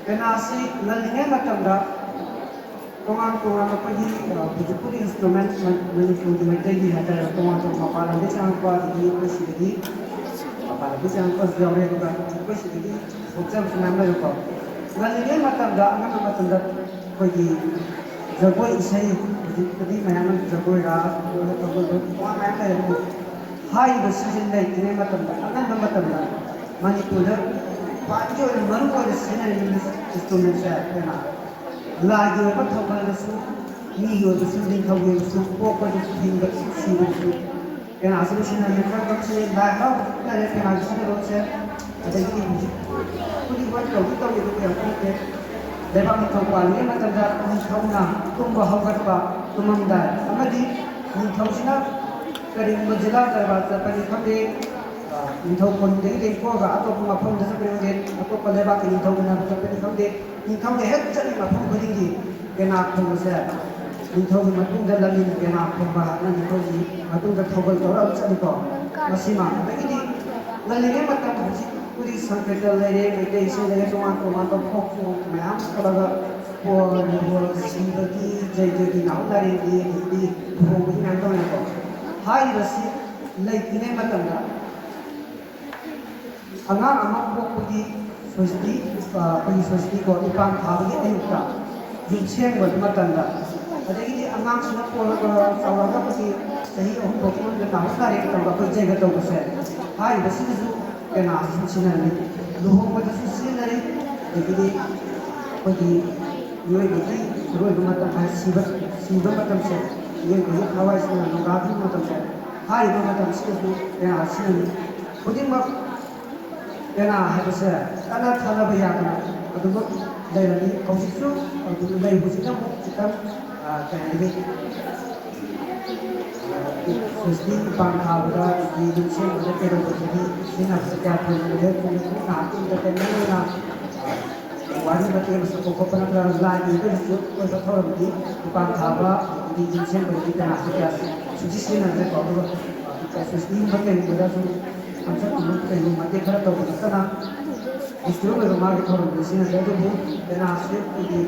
ꯄꯦꯅꯥꯁꯤ ꯉꯜꯂꯤꯉꯩ ꯃꯇꯝꯗ ꯇꯣꯉꯥꯟ ꯇꯣꯉꯥꯟꯕ ꯑꯩꯈꯣꯏꯒꯤ, ꯑ, ꯀꯨꯆꯤꯄꯨꯗꯤ instrument ꯃ-, ꯃꯅꯤꯄꯨꯔꯒꯤ ꯃꯩꯇꯩꯒꯤ ꯍꯥꯏꯇꯥꯔꯦ, ꯇꯣꯉꯥꯟ ꯇꯣꯉꯥꯟꯕ ꯃꯄꯥꯟ ꯂꯝꯗꯒꯤ ꯆꯪꯉꯛꯄ, ꯑꯗꯒꯤ ꯑꯩꯈꯣꯏ ꯁꯤꯗꯒꯤ, ꯃꯄꯥꯟ ꯂꯝꯗꯒꯤ ꯆꯪꯉꯛꯄꯁꯨ ꯌꯥꯎꯔꯦ, ꯑꯗꯨꯒ ꯑꯩꯈꯣꯏ ꯁꯤꯗꯒꯤ ꯊꯣꯛꯆꯕꯁꯨ ꯃꯌꯥꯝ ꯂꯩꯔꯦꯀꯣ꯫ ꯉꯜꯂꯤꯉꯩ ꯃꯇꯝꯗ, ꯑꯉꯟꯕ ꯃꯇꯝꯗ ꯑꯩꯈꯣꯏꯒꯤ ꯖꯒꯣꯏ ꯏꯁꯩ, ꯍꯧꯖꯤꯛꯄꯨꯗꯤ ꯃꯌꯥꯝ ꯑꯃ ꯖꯒꯣꯏ ꯔꯥꯁ, ꯇꯣꯉꯥꯟ ꯃꯌꯥꯝ ꯂꯩꯔꯦ, ꯑꯗꯨꯕꯨ ꯍꯥꯏꯔꯤꯕ ꯁꯤꯁꯦ ꯂꯩꯇ꯭ꯔꯤꯉꯩ ꯃꯇꯝꯗ, ꯑꯉꯟꯕ ꯃꯇꯝꯗ ꯃꯅꯤꯄꯨꯔꯗ ꯈ꯭ꯋꯥꯏꯗꯒꯤ ꯑꯣꯏꯅ ꯃꯔꯨ ꯑꯣꯏꯅ ꯁꯤꯖꯤꯟꯅꯔꯤꯕ instrumentꯁꯦ ꯑꯩꯈꯣꯏꯅ ꯂꯥꯏꯒꯤ ꯑꯣꯏꯕ ꯊꯧꯒꯜꯗꯁꯨ, ꯃꯤꯒꯤ ꯑꯣꯏꯕꯁꯨ, ꯅꯤꯡꯊꯧꯒꯤ ꯑꯣꯏꯕꯁꯨ, ꯄꯣꯛꯄꯗꯁꯨ, ꯍꯤꯡꯕꯗꯁꯨ, ꯁꯤꯕꯗꯁꯨ ꯀꯩꯅꯥꯁꯤꯅ ꯁꯤꯖꯤꯟꯅꯔꯤꯕ ꯈꯔ ꯁꯤ ꯂꯥꯏ ꯍꯔꯥꯎꯕ ꯂꯩꯔꯦ, ꯀꯩꯅꯥꯒꯤ ꯁꯤꯖꯤꯟꯅꯕꯁꯦ꯫ ꯑꯗꯒꯤ ꯍꯧꯖꯤꯛ ꯈꯨꯗꯤꯡꯃꯛ ꯇꯧꯗꯤ ꯇꯧꯔꯤ, ꯑꯗꯨ ꯀꯌꯥ ꯈꯪꯗꯦ꯫ ꯂꯩꯕꯥꯛ ꯅꯤꯡꯊꯧ ꯄꯥꯜꯂꯤꯉꯩ ꯃꯇꯝꯗ ꯅꯤꯡꯊꯧꯅ ꯇꯨꯝꯕ ꯍꯧꯒꯠꯄ, ꯇꯨꯝꯃꯝꯗꯥꯏ, ꯑꯃꯗꯤ ꯅꯤꯡꯊꯧꯁꯤꯅ ꯀꯔꯤꯒꯨꯝꯕ ꯖꯤꯂꯥ ꯗꯔꯕꯥꯔ ꯆꯠꯄꯅꯤ ꯈꯪꯗꯦ, ꯑ, ꯅꯤꯡꯊꯧ ꯀꯣꯅꯨꯡꯗꯒꯤ ꯂꯦꯡꯊꯣꯛꯑꯒ ꯑꯇꯣꯞꯄ ꯃꯐꯝꯗ ꯆꯠꯄꯅꯤ ꯈꯪꯗꯦ, ꯑꯇꯣꯞꯄ ꯂꯩꯕꯥꯛꯀꯤ ꯅꯤꯡꯊꯧ ꯎꯅꯕ ꯆꯠꯄꯅꯤ ꯈꯪꯗꯦ, ꯅꯤꯡꯊꯧꯅ ꯍꯦꯛ ꯆꯠꯂꯤ ꯃꯐꯝ ꯈꯨꯗꯤꯡꯒꯤ ꯄꯦꯅꯥ ꯈꯣꯡꯕꯁꯦ, ꯅꯤꯡꯊꯧꯒꯤ ꯃꯇꯨꯡꯗ ꯂꯝꯃꯤꯅ ꯄꯦꯅꯥ ꯈꯣꯡꯕ ꯍꯥꯏꯅ ꯅꯤꯡꯊꯧꯒꯤ ꯃꯇꯨꯡꯗ ꯊꯧꯒꯜ ꯇꯧꯔꯒ ꯆꯠꯂꯤꯀꯣ꯫ ꯃꯁꯤꯃ ꯑꯗꯒꯤꯗꯤ ꯉꯜꯂꯤꯉꯩ ꯃꯇꯝ ꯍꯧꯖꯤꯛꯄꯨꯗꯤ ꯁꯪꯀ꯭ꯔꯤꯇ ꯂꯩꯔꯦ, ꯃꯩꯇꯩ ꯏꯁꯩ ꯂꯩꯔꯦ, ꯇꯣꯉꯥꯟ ꯇꯣꯉꯥꯟꯕ ꯐꯣꯛ ꯁꯣꯡ ꯃꯌꯥꯝ ꯊꯣꯛꯂꯒ ꯕꯣꯔ, ꯕꯣꯔ ꯁꯤꯕꯒꯤ, ꯖꯩꯒꯒꯤ, ꯅꯥꯍꯨꯠ ꯅꯥꯔꯦꯡꯒꯤ, ꯑꯗꯒꯤꯗꯤ ꯂꯨꯍꯣꯡꯕꯒꯤ ꯃꯌꯥꯝ ꯇꯧꯅꯩꯀꯣ꯫ ꯍꯥꯏꯔꯤꯕꯁꯤ ꯂꯩꯇ꯭ꯔꯤꯉꯩ ꯃꯇꯝꯗ ꯑꯉꯥꯡ ꯑꯃ ꯄꯣꯛꯄꯒꯤ ꯁꯣꯁꯇꯤ, ꯑ, ꯑꯩꯈꯣꯏꯒꯤ ꯁꯣꯁꯇꯤꯀꯣ, ꯏꯄꯥꯟ ꯊꯥꯕꯒꯤ ꯑꯌꯨꯛꯇ ꯌꯨꯝ ꯁꯦꯡꯕ ꯃꯇꯝꯗ, ꯑꯗꯒꯤꯗꯤ ꯑꯉꯥꯡꯁꯤꯅ ꯄꯣꯛꯂꯒ ꯆꯥꯎꯔꯛꯑꯒ ꯑꯩꯈꯣꯏꯒꯤ ꯆꯍꯤ ꯑꯍꯨꯝ ꯐꯥꯎ ꯃꯅꯨꯡꯗ ꯅꯥꯍꯨꯠ ꯅꯥꯔꯦꯡ ꯇꯧꯕ ꯑꯩꯈꯣꯏ ꯖꯩꯒ ꯇꯧꯕꯁꯦ, ꯍꯥꯏꯔꯤꯕꯁꯤꯗꯁꯨ ꯄꯦꯅꯥꯁꯤ ꯁꯤꯖꯤꯟꯅꯔꯝꯃꯤ꯫ ꯂꯨꯍꯣꯡꯕꯗꯁꯨ ꯁꯤꯖꯤꯟꯅꯔꯤ, ꯑꯗꯒꯤꯗꯤ ꯑꯩꯈꯣꯏꯒꯤ ꯃꯤꯑꯣꯏꯕꯒꯤ ꯑꯔꯣꯏꯕ ꯃꯇꯝ ꯍꯥꯏ ꯁꯤꯕ, ꯁꯤꯕ ꯃꯇꯝꯁꯦ, ꯃꯤꯑꯣꯏꯕꯒꯤ ꯊꯋꯥꯏꯁꯤꯅ ꯅꯣꯡꯒꯥꯈꯤꯕ ꯃꯇꯝꯁꯦ, ꯍꯥꯏꯔꯤꯕ ꯃꯇꯝꯁꯤꯗꯁꯨ ꯄꯦꯅꯥ ꯁꯤꯖꯤꯟꯅꯩ꯫ ꯈꯨꯗꯤꯡꯃꯛ ꯄꯦꯅꯥ ꯍꯥꯏꯕꯁꯦ ꯀꯟꯅ ꯊꯥꯅꯕ ꯌꯥꯗꯅ ꯑꯗꯨꯃꯛ ꯂꯩꯔꯝꯃꯤ꯫ ꯍꯧꯖꯤꯛꯁꯨ ꯑꯗꯨꯝ ꯂꯩ꯫ ꯍꯧꯖꯤꯛꯅ ꯑꯃꯨꯛ ꯈꯤꯇꯪ, ꯑ, ꯀꯩ ꯍꯥꯏꯅꯤ, ꯑ, ꯁꯣꯁꯇꯤ ꯏꯄꯥꯟ ꯊꯥꯕꯗ, ꯑꯗꯒꯤ ꯌꯨꯝ ꯁꯦꯝꯕꯗ ꯀꯩꯗꯧꯕꯗꯗꯤ ꯁꯤꯖꯤꯟꯅꯕꯁꯦ ꯀꯌꯥ ꯐꯪꯗ꯭ꯔꯦ꯫ ꯍꯧꯖꯤꯛ ꯉꯥꯏꯍꯥꯛꯀꯤ entertainment ꯑꯣꯏꯅ, ꯑ, ꯋꯥꯔꯤ ꯃꯇꯦꯛ ꯑꯃ ꯁꯛꯄ ꯈꯣꯠꯄ ꯅꯠꯇ꯭ꯔꯒ ꯂꯥꯏꯒꯤ ꯑꯣꯏꯕ ꯔꯤꯆꯨꯋꯦꯜ ꯑꯣꯏꯕ ꯊꯧꯔꯝꯗꯤ ꯗꯨꯀꯥꯟ ꯊꯥꯕ, ꯑꯗꯒꯤ ꯌꯨꯝ ꯁꯦꯝꯕꯒꯤ ꯀꯅꯥꯁꯨ ꯀꯌꯥ ꯁꯨꯡꯁꯤ ꯁꯤꯖꯤꯟꯅꯗ꯭ꯔꯦꯀꯣ꯫ ꯑꯗꯨꯒ ꯀꯩꯁꯨꯁꯇꯤꯒꯨꯝꯕ ꯀꯩꯒꯨꯝꯕꯗ ꯁꯨꯝ ꯐꯪꯁꯟꯒꯨꯝꯕ ꯀꯩꯒꯨꯝꯕ ꯃꯇꯦꯛ ꯈꯔ ꯇꯧꯕ ꯅꯠꯇꯅ ꯐꯦꯁꯇꯤꯚꯦꯜ ꯑꯣꯏꯕ ꯃꯥꯒꯤ ꯊꯧꯔꯝꯗꯤ ꯁꯤꯖꯤꯟꯅꯗ꯭ꯔꯦ꯫ ꯑꯗꯨꯕꯨ ꯀꯅꯥꯁꯨ ꯑꯩꯈꯣꯏꯒꯤ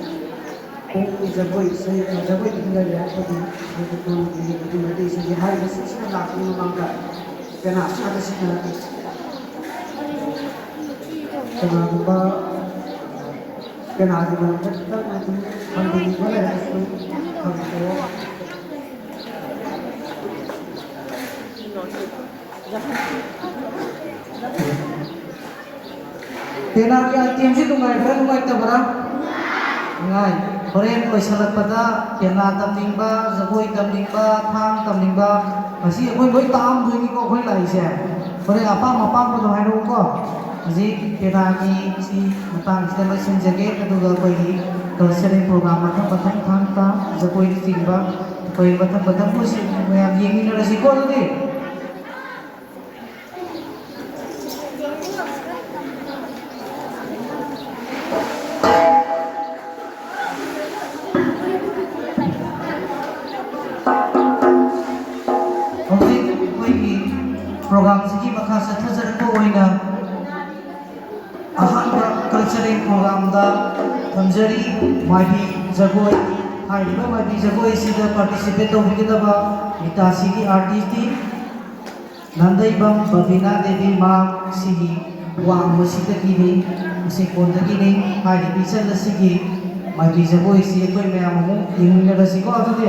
ꯄꯨꯡꯒꯤ ꯖꯒꯣꯏ ꯏꯁꯩ, ꯖꯒꯣꯏꯗꯤ ꯂꯩꯔꯦ꯫ ꯑꯩꯈꯣꯏꯒꯤ ꯃꯩꯇꯩ ꯏꯁꯩꯒꯤ ꯍꯥꯏꯔꯤꯕꯁꯤꯡꯁꯤꯅ ꯂꯥꯛꯄꯒꯤ ꯃꯃꯥꯡꯗ ꯀꯅꯥꯁꯨ ꯉꯥꯛꯇ ꯁꯤꯖꯤꯟꯅꯔꯛꯏ꯫ ꯀꯅꯥꯒꯨꯝꯕ ꯀꯅꯥꯒꯤ ꯃꯔꯝꯗ ꯈꯤꯇꯪ ꯑꯗꯨꯝ ꯈꯪꯕꯤꯅꯤꯡꯕ ꯂꯩꯔꯒꯁꯨ ꯍꯪꯕꯤꯔꯛꯑꯣ꯫ ꯄꯦꯅꯥꯒꯤ ꯑꯥꯏꯇꯦꯝꯁꯤ ꯅꯨꯡꯉꯥꯏꯕ꯭ꯔꯥ ꯅꯨꯡꯉꯥꯏꯇꯕ꯭ꯔꯥ? ꯅꯨꯡꯉꯥꯏ꯫ ꯍꯣꯔꯦꯟ ꯂꯣꯏꯁꯤꯜꯂꯛꯄꯗ ꯄꯦꯅꯥ ꯇꯝꯅꯤꯡꯕ, ꯖꯒꯣꯏ ꯇꯝꯅꯤꯡꯕ, ꯊꯥꯡ ꯇꯝꯅꯤꯡꯕ, ꯉꯁꯤ ꯑꯩꯈꯣꯏ ꯂꯣꯏ ꯇꯥꯛꯑꯝꯗꯣꯏꯅꯤꯀꯣ ꯑꯩꯈꯣꯏ ꯂꯥꯛꯏꯁꯦ꯫ ꯍꯣꯔꯦꯟ ꯑꯄꯥꯝ ꯑꯄꯥꯝꯕꯗꯣ ꯍꯥꯏꯔꯛꯎꯀꯣ꯫ ꯍꯧꯖꯤꯛ ꯄꯦꯅꯥꯒꯤ ꯁꯤ ꯃꯇꯥꯡꯁꯤꯗ ꯂꯣꯏꯁꯤꯟꯖꯒꯦ, ꯑꯗꯨꯒ ꯑꯩꯈꯣꯏꯒꯤ ꯀꯜꯆꯔꯦꯜ ꯄ꯭ꯔꯣꯒ꯭ꯔꯥꯝ ꯃꯊꯪ ꯃꯊꯪ ꯊꯥꯡ ꯇꯥ ꯖꯒꯣꯏꯅꯆꯤꯡꯕ ꯑꯩꯈꯣꯏ ꯃꯊꯪ ꯃꯊꯪ ꯃꯣꯏꯁꯤ ꯃꯌꯥꯝ ꯌꯦꯡꯃꯤꯟꯅꯔꯁꯤꯀꯣ꯫ ꯑꯗꯨꯗꯤ ꯍꯧꯖꯤꯛ ꯑꯩꯈꯣꯏꯒꯤ ꯄ꯭ꯔꯣꯒ꯭ꯔꯥꯝꯁꯤꯒꯤ ꯃꯈꯥ ꯆꯠꯊꯖꯔꯛꯄ ꯑꯣꯏꯅ ꯑꯍꯥꯟꯕ ꯀꯜꯆꯔꯦꯜ ꯄ꯭ꯔꯣꯒ꯭ꯔꯥꯝꯗ ꯊꯝꯖꯔꯤ ꯃꯥꯏꯕꯤ ꯖꯒꯣꯏ꯫ ꯍꯥꯏꯔꯤꯕ ꯃꯥꯏꯕꯤ ꯖꯒꯣꯏ ꯑꯁꯤꯗ ꯄꯥꯔꯇꯤꯁꯤꯄꯦꯠ ꯇꯧꯕꯤꯒꯗꯕ ꯃꯤꯇꯥꯁꯤꯒꯤ ꯑꯥꯔꯇꯤꯁꯇꯤ ꯅꯥꯟꯗꯩꯕꯝ ꯕꯕꯤꯅꯥ ꯗꯦꯕꯤ, ꯃꯍꯥꯛ ꯁꯤꯒꯤ ꯋꯥꯡꯃꯁꯤꯗꯒꯤꯅꯤ, ꯃꯁꯤꯀꯣꯟꯗꯒꯤꯅꯤ꯫ ꯍꯥꯏꯔꯤꯕ ꯏꯆꯜ ꯑꯁꯤꯒꯤ ꯃꯥꯏꯕꯤ ꯖꯒꯣꯏꯁꯤ ꯑꯩꯈꯣꯏ ꯃꯌꯥꯝ ꯑꯃꯨꯛ ꯌꯦꯡꯃꯤꯟꯅꯔꯁꯤꯀꯣ꯫ ꯑꯗꯨꯗꯤ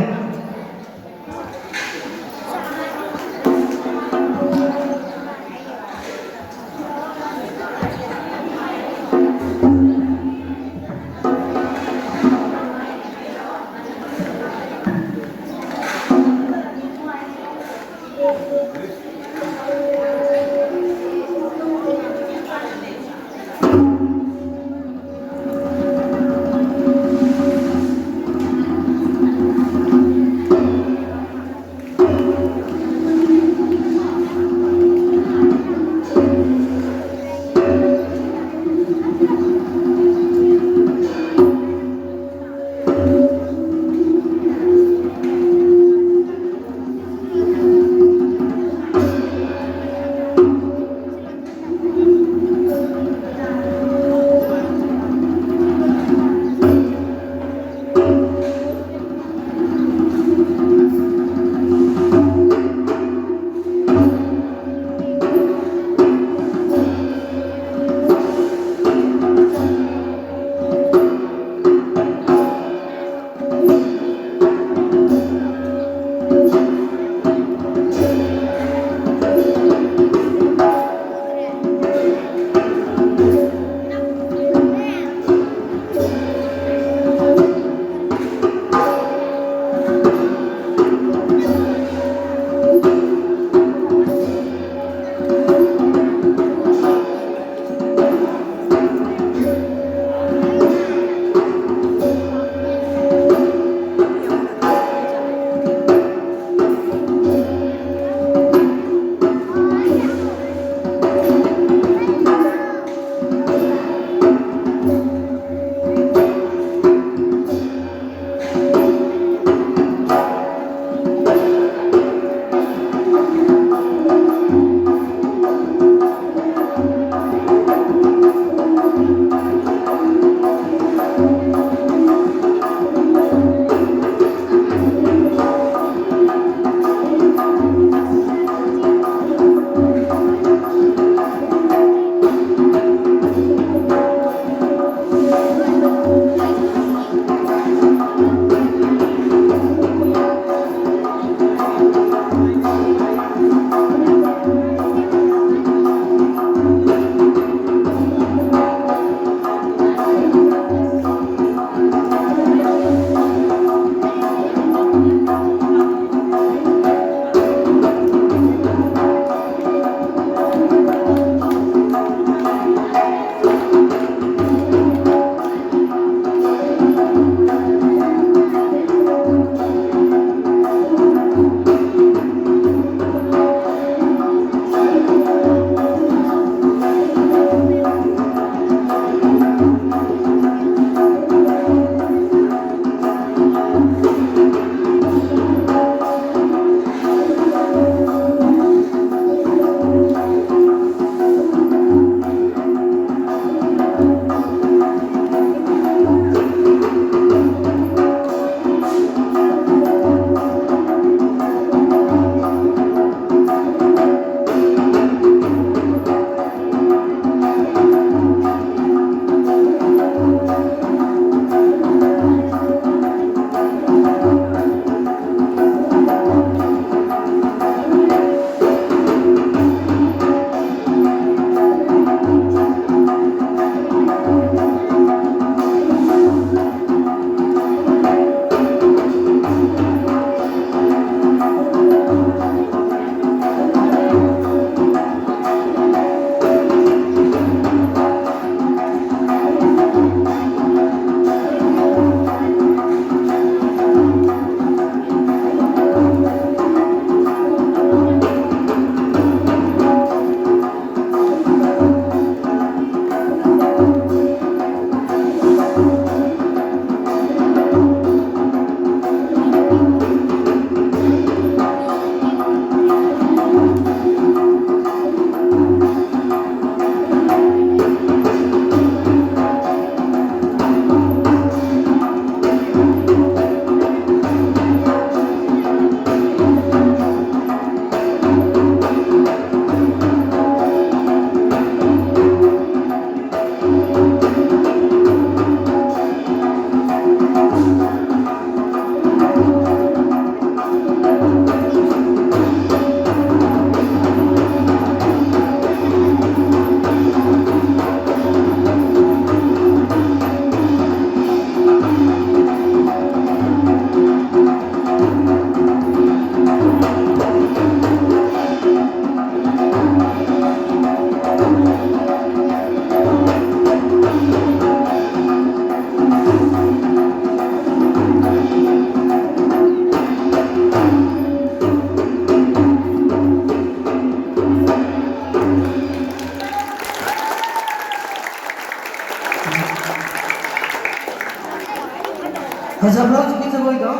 ꯐꯖꯕ꯭ꯔꯣ ꯍꯧꯖꯤꯛꯀꯤ ꯖꯒꯣꯏꯗꯣ?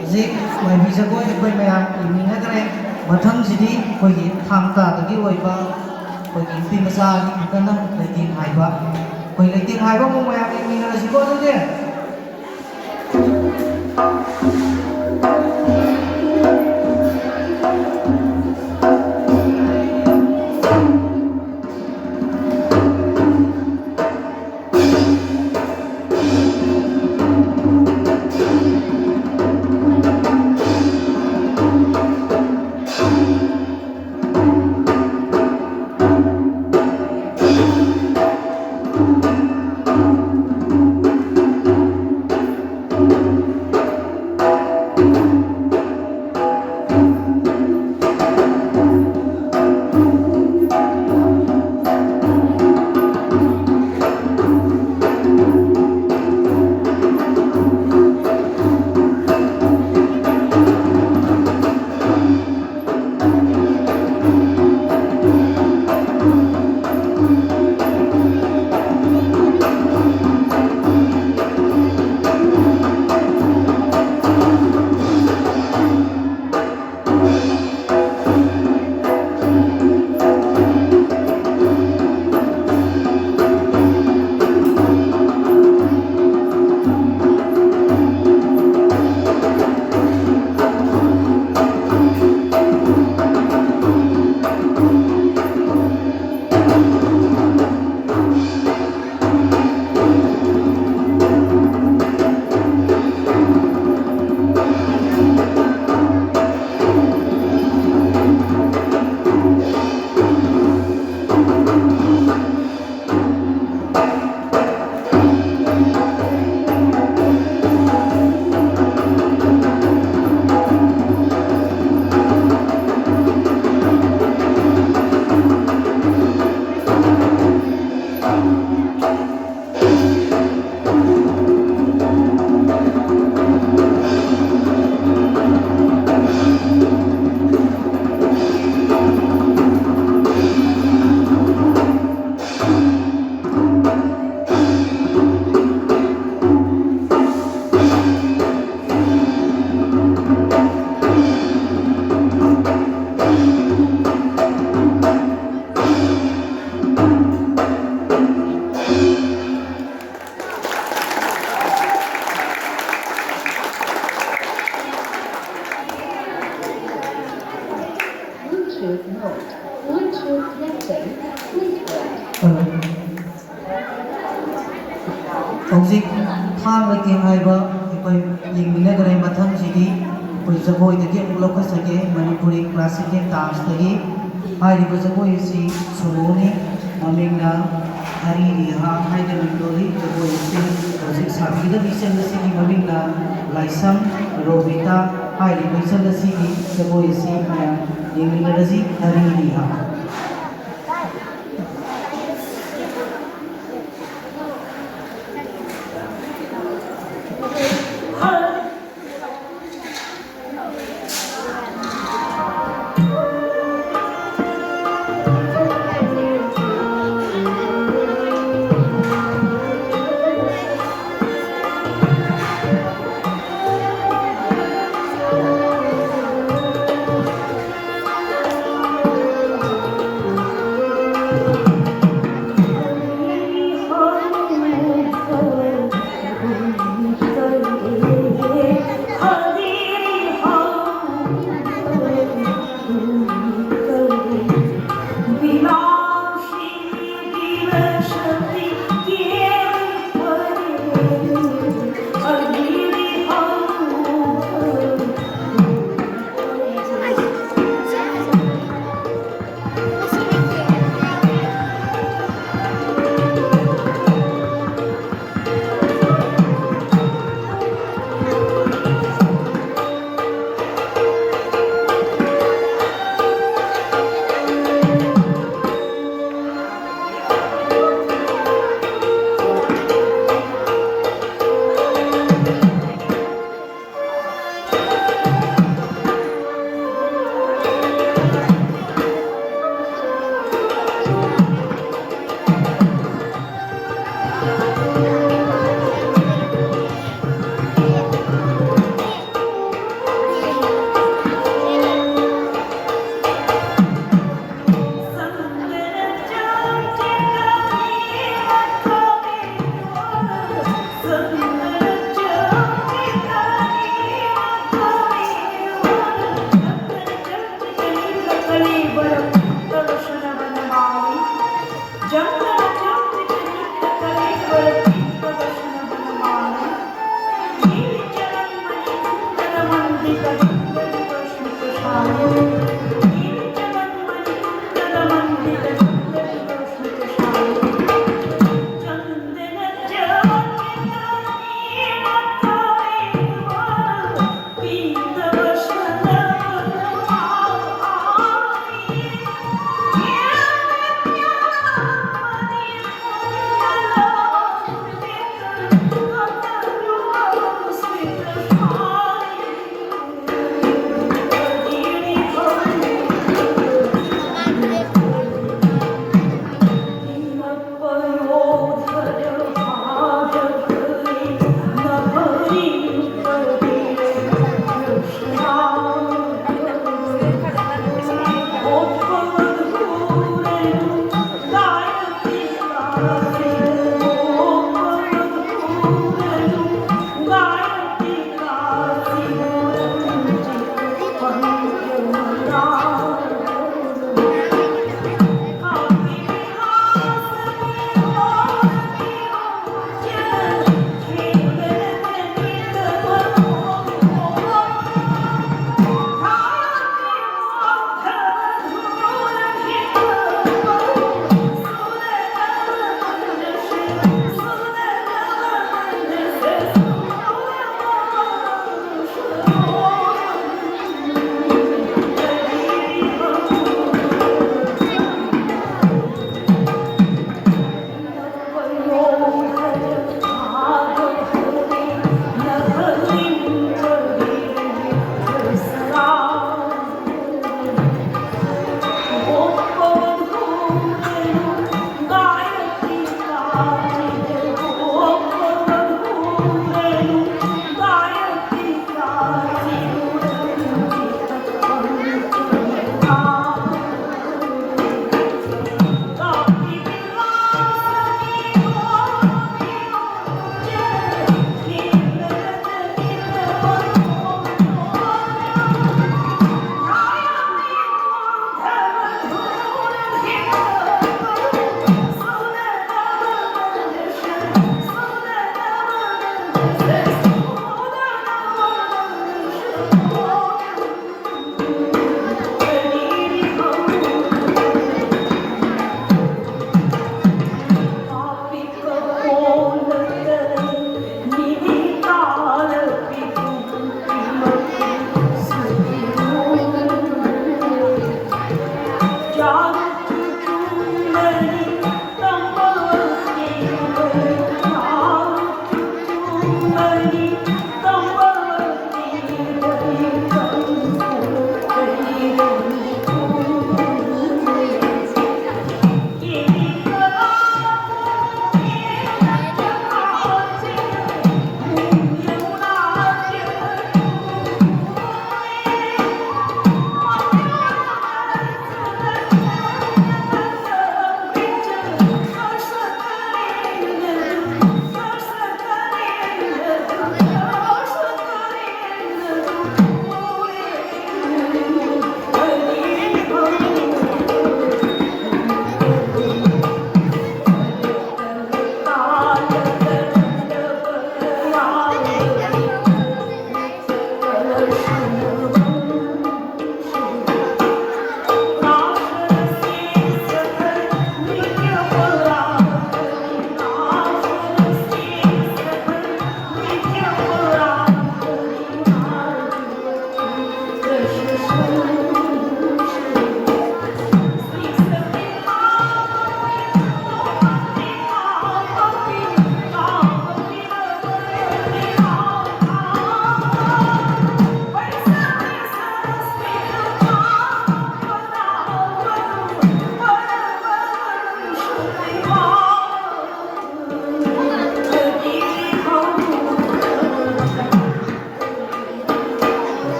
ꯍꯧꯖꯤꯛ ꯃꯥꯏꯕꯤ ꯖꯒꯣꯏ ꯑꯩꯈꯣꯏ ꯃꯌꯥꯝ ꯌꯦꯡꯃꯤꯟꯅꯈ꯭ꯔꯦ꯫ ꯃꯊꯪꯁꯤꯗꯤ ꯑꯩꯈꯣꯏꯒꯤ ꯊꯥꯡ ꯇꯥꯗꯒꯤ ꯑꯣꯏꯕ ꯑꯩꯈꯣꯏꯒꯤ ꯅꯨꯄꯤ ꯃꯆꯥ ꯑꯅꯤ ꯈꯛꯇꯅ ꯂꯩꯇꯦꯡ ꯍꯥꯏꯕ꯫ ꯑꯩꯈꯣꯏ ꯂꯩꯇꯦꯡ ꯍꯥꯏꯕ ꯑꯃꯨꯛ ꯃꯌꯥꯝ ꯌꯦꯡꯃꯤꯟꯅꯔꯁꯤꯀꯣ ꯑꯗꯨꯗꯤ꯫ Bluetooth mode. Bluetooth connecting. Please wait. ꯍꯧꯖꯤꯛ ꯊꯥꯡ ꯂꯩꯇꯦꯡ ꯍꯥꯏꯕ ꯑꯩꯈꯣꯏ ꯌꯦꯡꯃꯤꯟꯅꯒꯗ꯭ꯔꯦ꯫ ꯃꯊꯪꯁꯤꯗꯤ ꯑꯩꯈꯣꯏ ꯖꯒꯣꯏꯗꯒꯤ ꯑꯃꯨꯛ ꯂꯧꯈꯠꯆꯒꯦ, ꯃꯅꯤꯄꯨꯔꯤ classical danceꯇꯒꯤ꯫ ꯍꯥꯏꯔꯤꯕ ꯖꯒꯣꯏ ꯑꯁꯤ ꯁꯨꯔꯨꯅꯤ, ꯃꯃꯤꯡꯅ ꯍꯔꯤ ꯔꯤꯍꯥ ꯍꯥꯏꯅ ꯃꯤꯡꯊꯣꯜꯂꯤ꯫ ꯖꯒꯣꯏ ꯑꯁꯤ ꯍꯧꯖꯤꯛ ꯁꯥꯕꯤꯒꯗꯕ ꯏꯆꯜ ꯑꯁꯤꯒꯤ ꯃꯃꯤꯡꯅ ꯂꯥꯏꯁ꯭ꯔꯝ ꯔꯣꯕꯤꯇꯥ꯫ ꯍꯥꯏꯔꯤꯕ ꯏꯆꯜ ꯑꯁꯤꯒꯤ ꯖꯒꯣꯏ ꯑꯁꯤ ꯃꯌꯥꯝ ꯌꯦꯡꯃꯤꯟꯅꯔꯁꯤ꯫ ꯍꯔꯤ ꯔꯤꯍꯥ꯫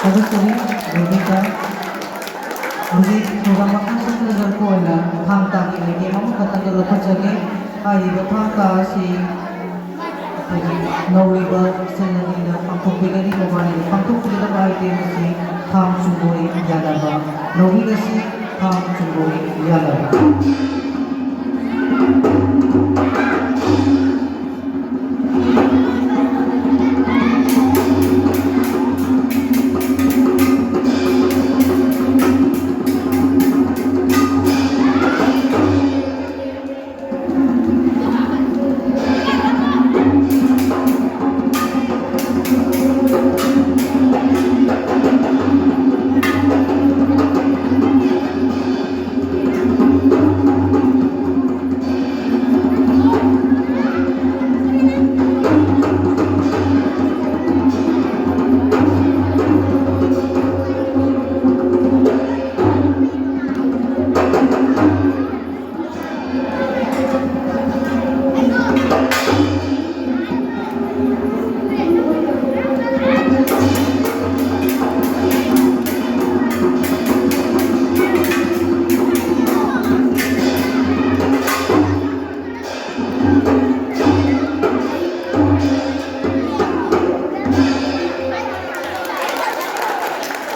ꯊꯥꯒꯠꯆꯔꯤ꯫ ꯔꯣꯕꯤꯇꯥ꯫ ꯍꯧꯖꯤꯛ ꯄ꯭ꯔꯣꯒ꯭ꯔꯥꯝ ꯃꯈꯥ ꯆꯠꯊꯖꯔꯛꯄ ꯑꯣꯏꯅ ꯊꯥꯡ ꯇꯥꯒꯤ ꯑꯥꯏꯇꯦꯝ ꯑꯃꯈꯛꯇꯪꯒ ꯂꯧꯈꯠꯆꯒꯦ꯫ ꯍꯥꯏꯔꯤꯕ ꯊꯥꯡ ꯇꯥ ꯑꯁꯤ ꯑꯩꯈꯣꯏꯒꯤ ꯅꯧꯔꯤꯕ ꯏꯆꯜ ꯑꯅꯤꯅ ꯄꯥꯡꯊꯣꯛꯄꯤꯒꯅꯤ꯫ ꯃꯕꯥꯅꯤꯅ ꯄꯥꯡꯊꯣꯛꯄꯤꯒꯗꯕ ꯑꯥꯏꯇꯦꯝ ꯑꯁꯤ ꯊꯥꯡ ꯆꯨꯡꯒꯣꯏ ꯌꯥꯟꯅꯕ꯫ ꯂꯧꯃꯤꯟꯅꯁꯤ ꯊꯥꯡ ꯆꯨꯡꯒꯣꯏ ꯌꯥꯟꯅꯕ꯫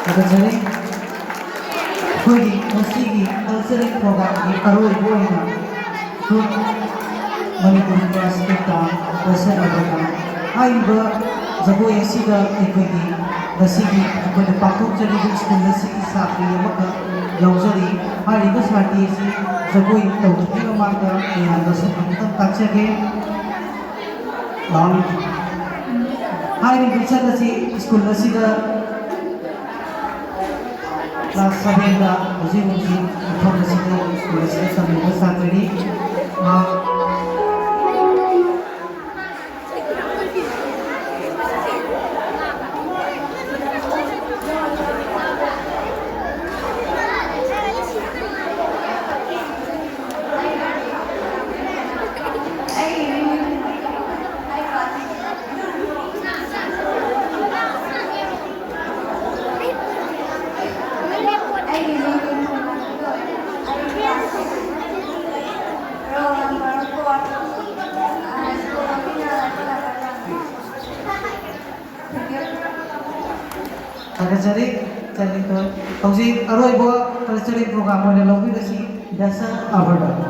ꯊꯥꯒꯠꯆꯔꯤ꯫ ꯑꯩꯈꯣꯏꯒꯤ ꯉꯁꯤꯒꯤ cultural programꯒꯤ ꯑꯔꯣꯏꯕ ꯑꯣꯏꯅ ꯃꯅꯤꯄꯨꯔꯤ classical dance ꯄꯥꯏꯁꯜꯂꯕꯗ ꯍꯥꯏꯔꯤꯕ ꯖꯒꯣꯏ ꯑꯁꯤꯗ ꯑꯩꯈꯣꯏꯒꯤ ꯉꯁꯤꯒꯤ ꯑꯩꯈꯣꯏꯅ ꯄꯥꯡꯊꯣꯛꯆꯔꯤꯕ ꯁ꯭ꯀꯨꯜ ꯑꯁꯤꯒꯤ ꯁꯥꯇ꯭ꯔꯤ ꯑꯃꯈꯛ ꯌꯥꯎꯖꯔꯤ꯫ ꯍꯥꯏꯔꯤꯕ ꯁꯥꯇ꯭ꯔꯤ ꯑꯁꯤ ꯖꯒꯣꯏ ꯇꯧꯗ꯭ꯔꯤꯉꯩ ꯃꯃꯥꯡꯗ ꯃꯌꯥꯝꯗ ꯁꯛ ꯑꯃꯇꯪ ꯇꯥꯛꯆꯒꯦ꯫ ꯍꯥꯏꯔꯤꯕ ꯏꯆꯠ ꯑꯁꯤ ꯁ꯭ꯀꯨꯜ ꯑꯁꯤꯗ class sevenꯗ ꯍꯧꯖꯤꯛ ꯍꯧꯖꯤꯛ ꯃꯐꯝ ꯑꯁꯤꯗ ꯁ꯭ꯀꯨꯜ ꯑꯁꯤꯗ ꯇꯝꯂꯤꯕ ꯁꯥꯇ꯭ꯔꯅꯤ꯫ ꯃꯍꯥꯛ ꯊꯥꯒꯠꯆꯔꯤ꯫ ꯆꯠꯂꯤꯗꯣ ꯍꯧꯖꯤꯛ ꯑꯔꯣꯏꯕ ꯀꯜꯆꯔꯦꯜ ꯄ꯭ꯔꯣꯒ꯭ꯔꯥꯝ ꯑꯣꯏꯅ ꯂꯧꯕꯤꯔꯁꯤ ꯗꯥꯁꯟ ꯑꯕꯔꯗ꯫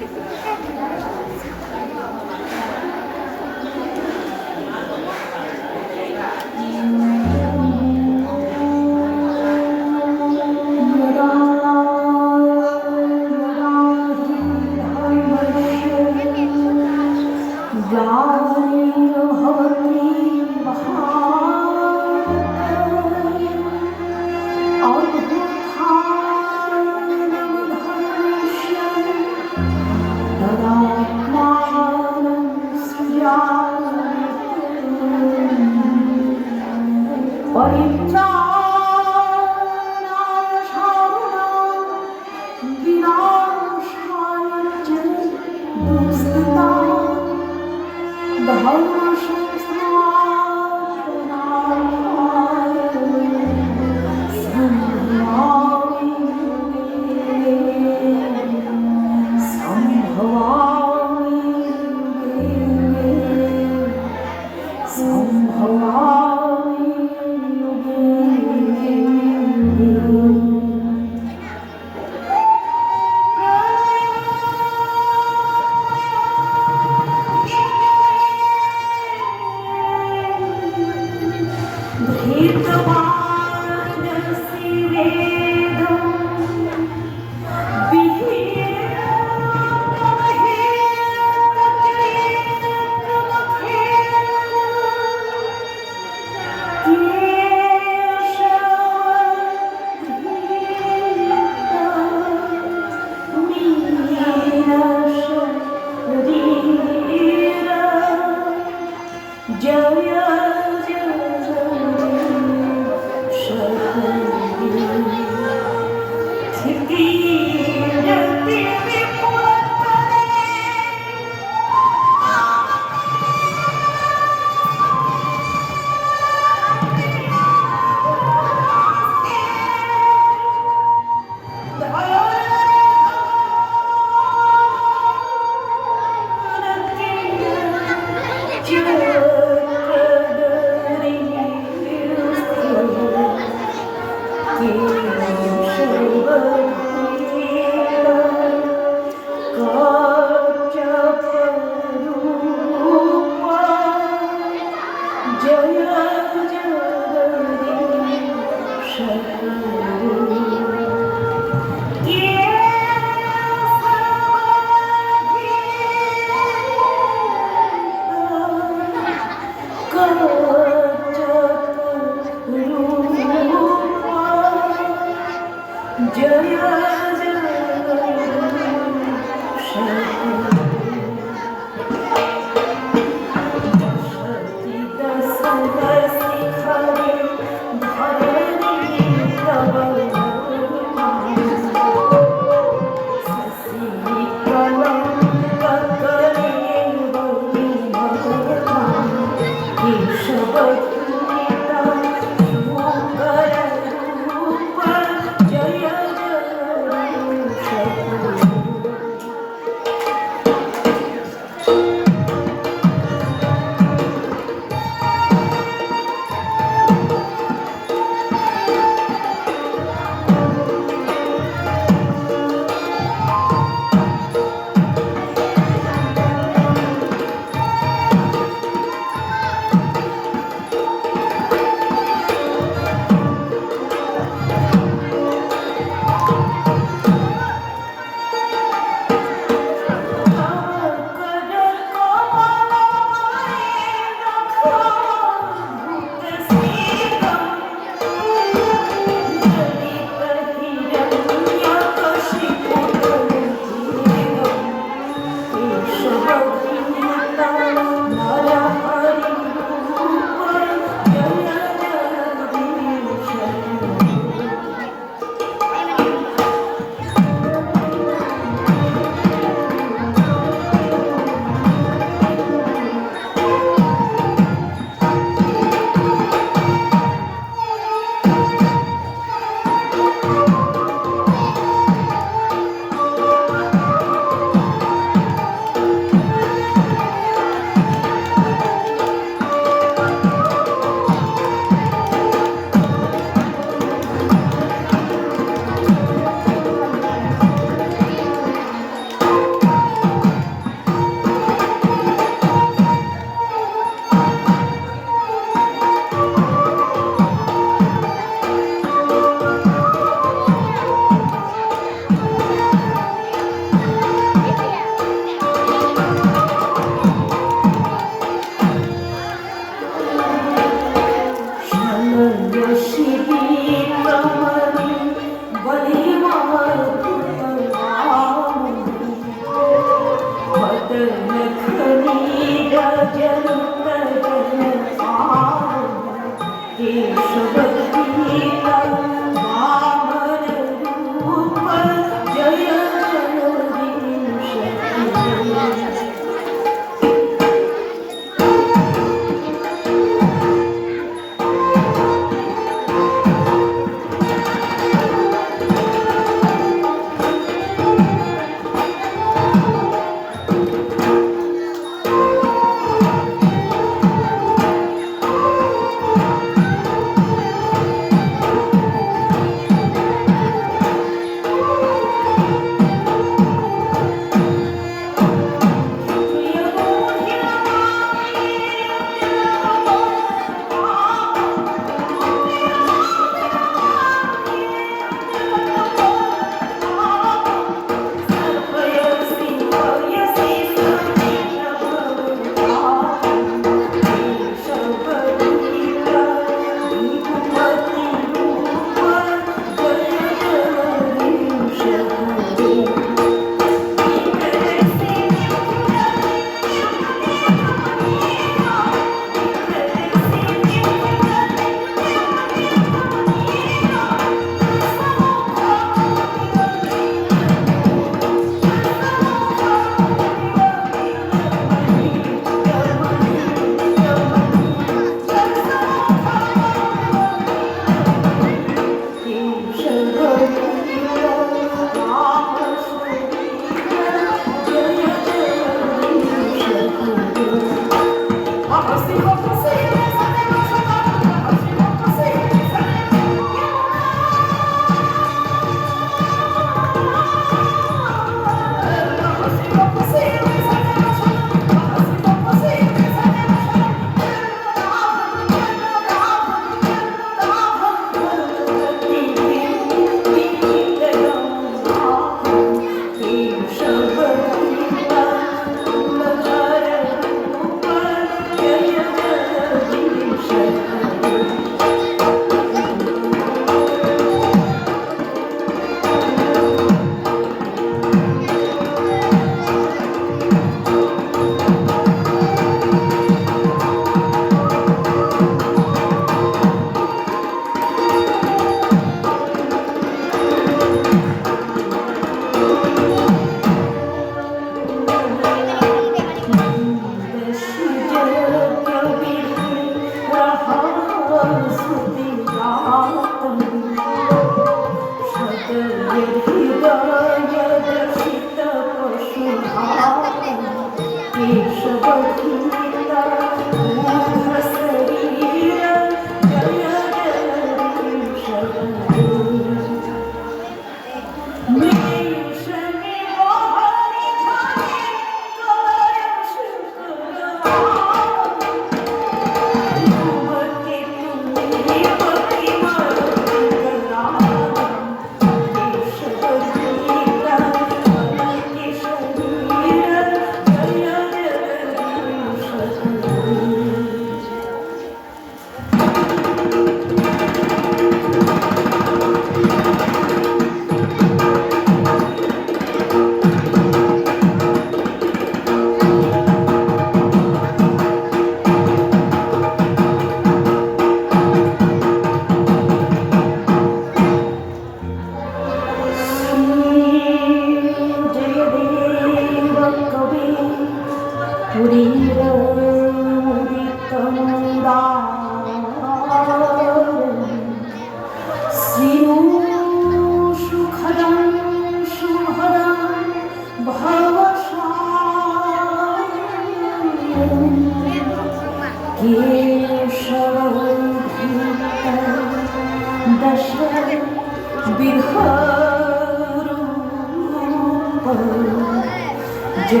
जय जगदीश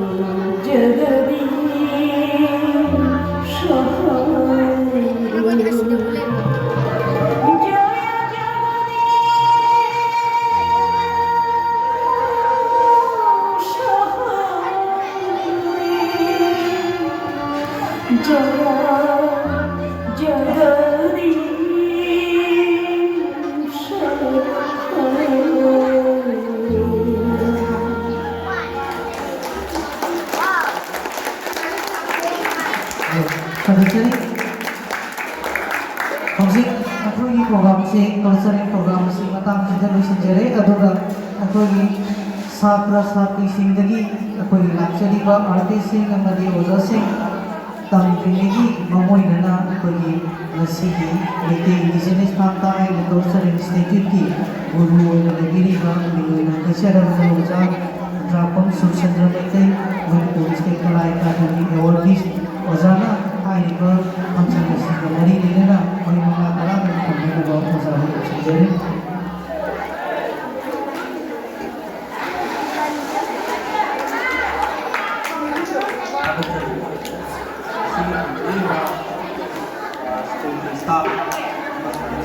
हरे। जय जगदीश हरे। जय जगदीश हरे। ꯐꯖꯖꯔꯤ꯫ ꯍꯧꯖꯤꯛ ꯑꯩꯈꯣꯏꯒꯤ ꯄ꯭ꯔꯣꯒ꯭ꯔꯥꯝꯁꯦ, ꯀꯜꯆꯔꯦꯜ ꯄ꯭ꯔꯣꯒ꯭ꯔꯥꯝꯁꯤ ꯃꯇꯥꯡꯁꯤꯗ ꯂꯣꯏꯁꯤꯟꯖꯔꯦ꯫ ꯑꯗꯨꯒ ꯑꯩꯈꯣꯏꯒꯤ ꯁꯥꯇ꯭ꯔ ꯁꯥꯇ꯭ꯔꯤꯁꯤꯡꯗꯒꯤ ꯑꯩꯈꯣꯏꯒꯤ ꯂꯥꯛꯆꯔꯤꯕ ꯑꯥꯔꯇꯤꯁꯁꯤꯡ ꯑꯃꯗꯤ ꯑꯣꯖꯥꯁꯤꯡ ꯇꯝꯗ꯭ꯔꯤꯉꯩꯒꯤ ꯃꯃꯣꯏꯗꯅ ꯑꯩꯈꯣꯏꯒꯤ ꯉꯁꯤꯒꯤ ꯃꯩꯇꯩ ꯏꯟꯗꯤꯖꯤꯅꯁ ꯐꯥꯝ ꯇꯥꯏ ꯑꯦꯟ ꯀꯜꯆꯔꯦꯜ ꯏꯟꯁꯇꯤꯇ꯭ꯌꯨꯠꯀꯤ ꯒꯨꯔꯨ ꯑꯣꯏꯅ ꯂꯩꯕꯤꯔꯤꯕ ꯃꯤꯡ ꯑꯣꯏꯅ ꯀꯠꯆꯔꯕ ꯑꯣꯖꯥ ꯈꯨꯟꯗ꯭ꯔꯥꯛꯄꯝ ꯁꯨꯔꯆꯟꯗ꯭ꯔ ꯃꯩꯇꯩ, ꯃꯅꯤꯄꯨꯔ ꯁ꯭ꯇꯦꯠ ꯀꯂꯥ ꯑꯦꯀꯥꯗꯃꯤ ꯑꯦꯋꯥꯔꯗꯤꯁ ꯑꯣꯖꯥꯅ ꯍꯥꯏꯔꯤꯕ ꯐꯪꯁꯟ ꯑꯁꯤꯒ ꯃꯔꯤ ꯂꯩꯅꯅ ꯃꯍꯩ ꯃꯉꯥ ꯇꯔꯥ ꯊꯝꯅꯅꯕ ꯑꯣꯖꯥꯕꯨ ꯊꯝꯖꯔꯤ꯫ ꯁ꯭ꯀꯨꯜꯒꯤ ꯁ꯭ꯇꯥꯐ ꯑꯃꯁꯨꯡ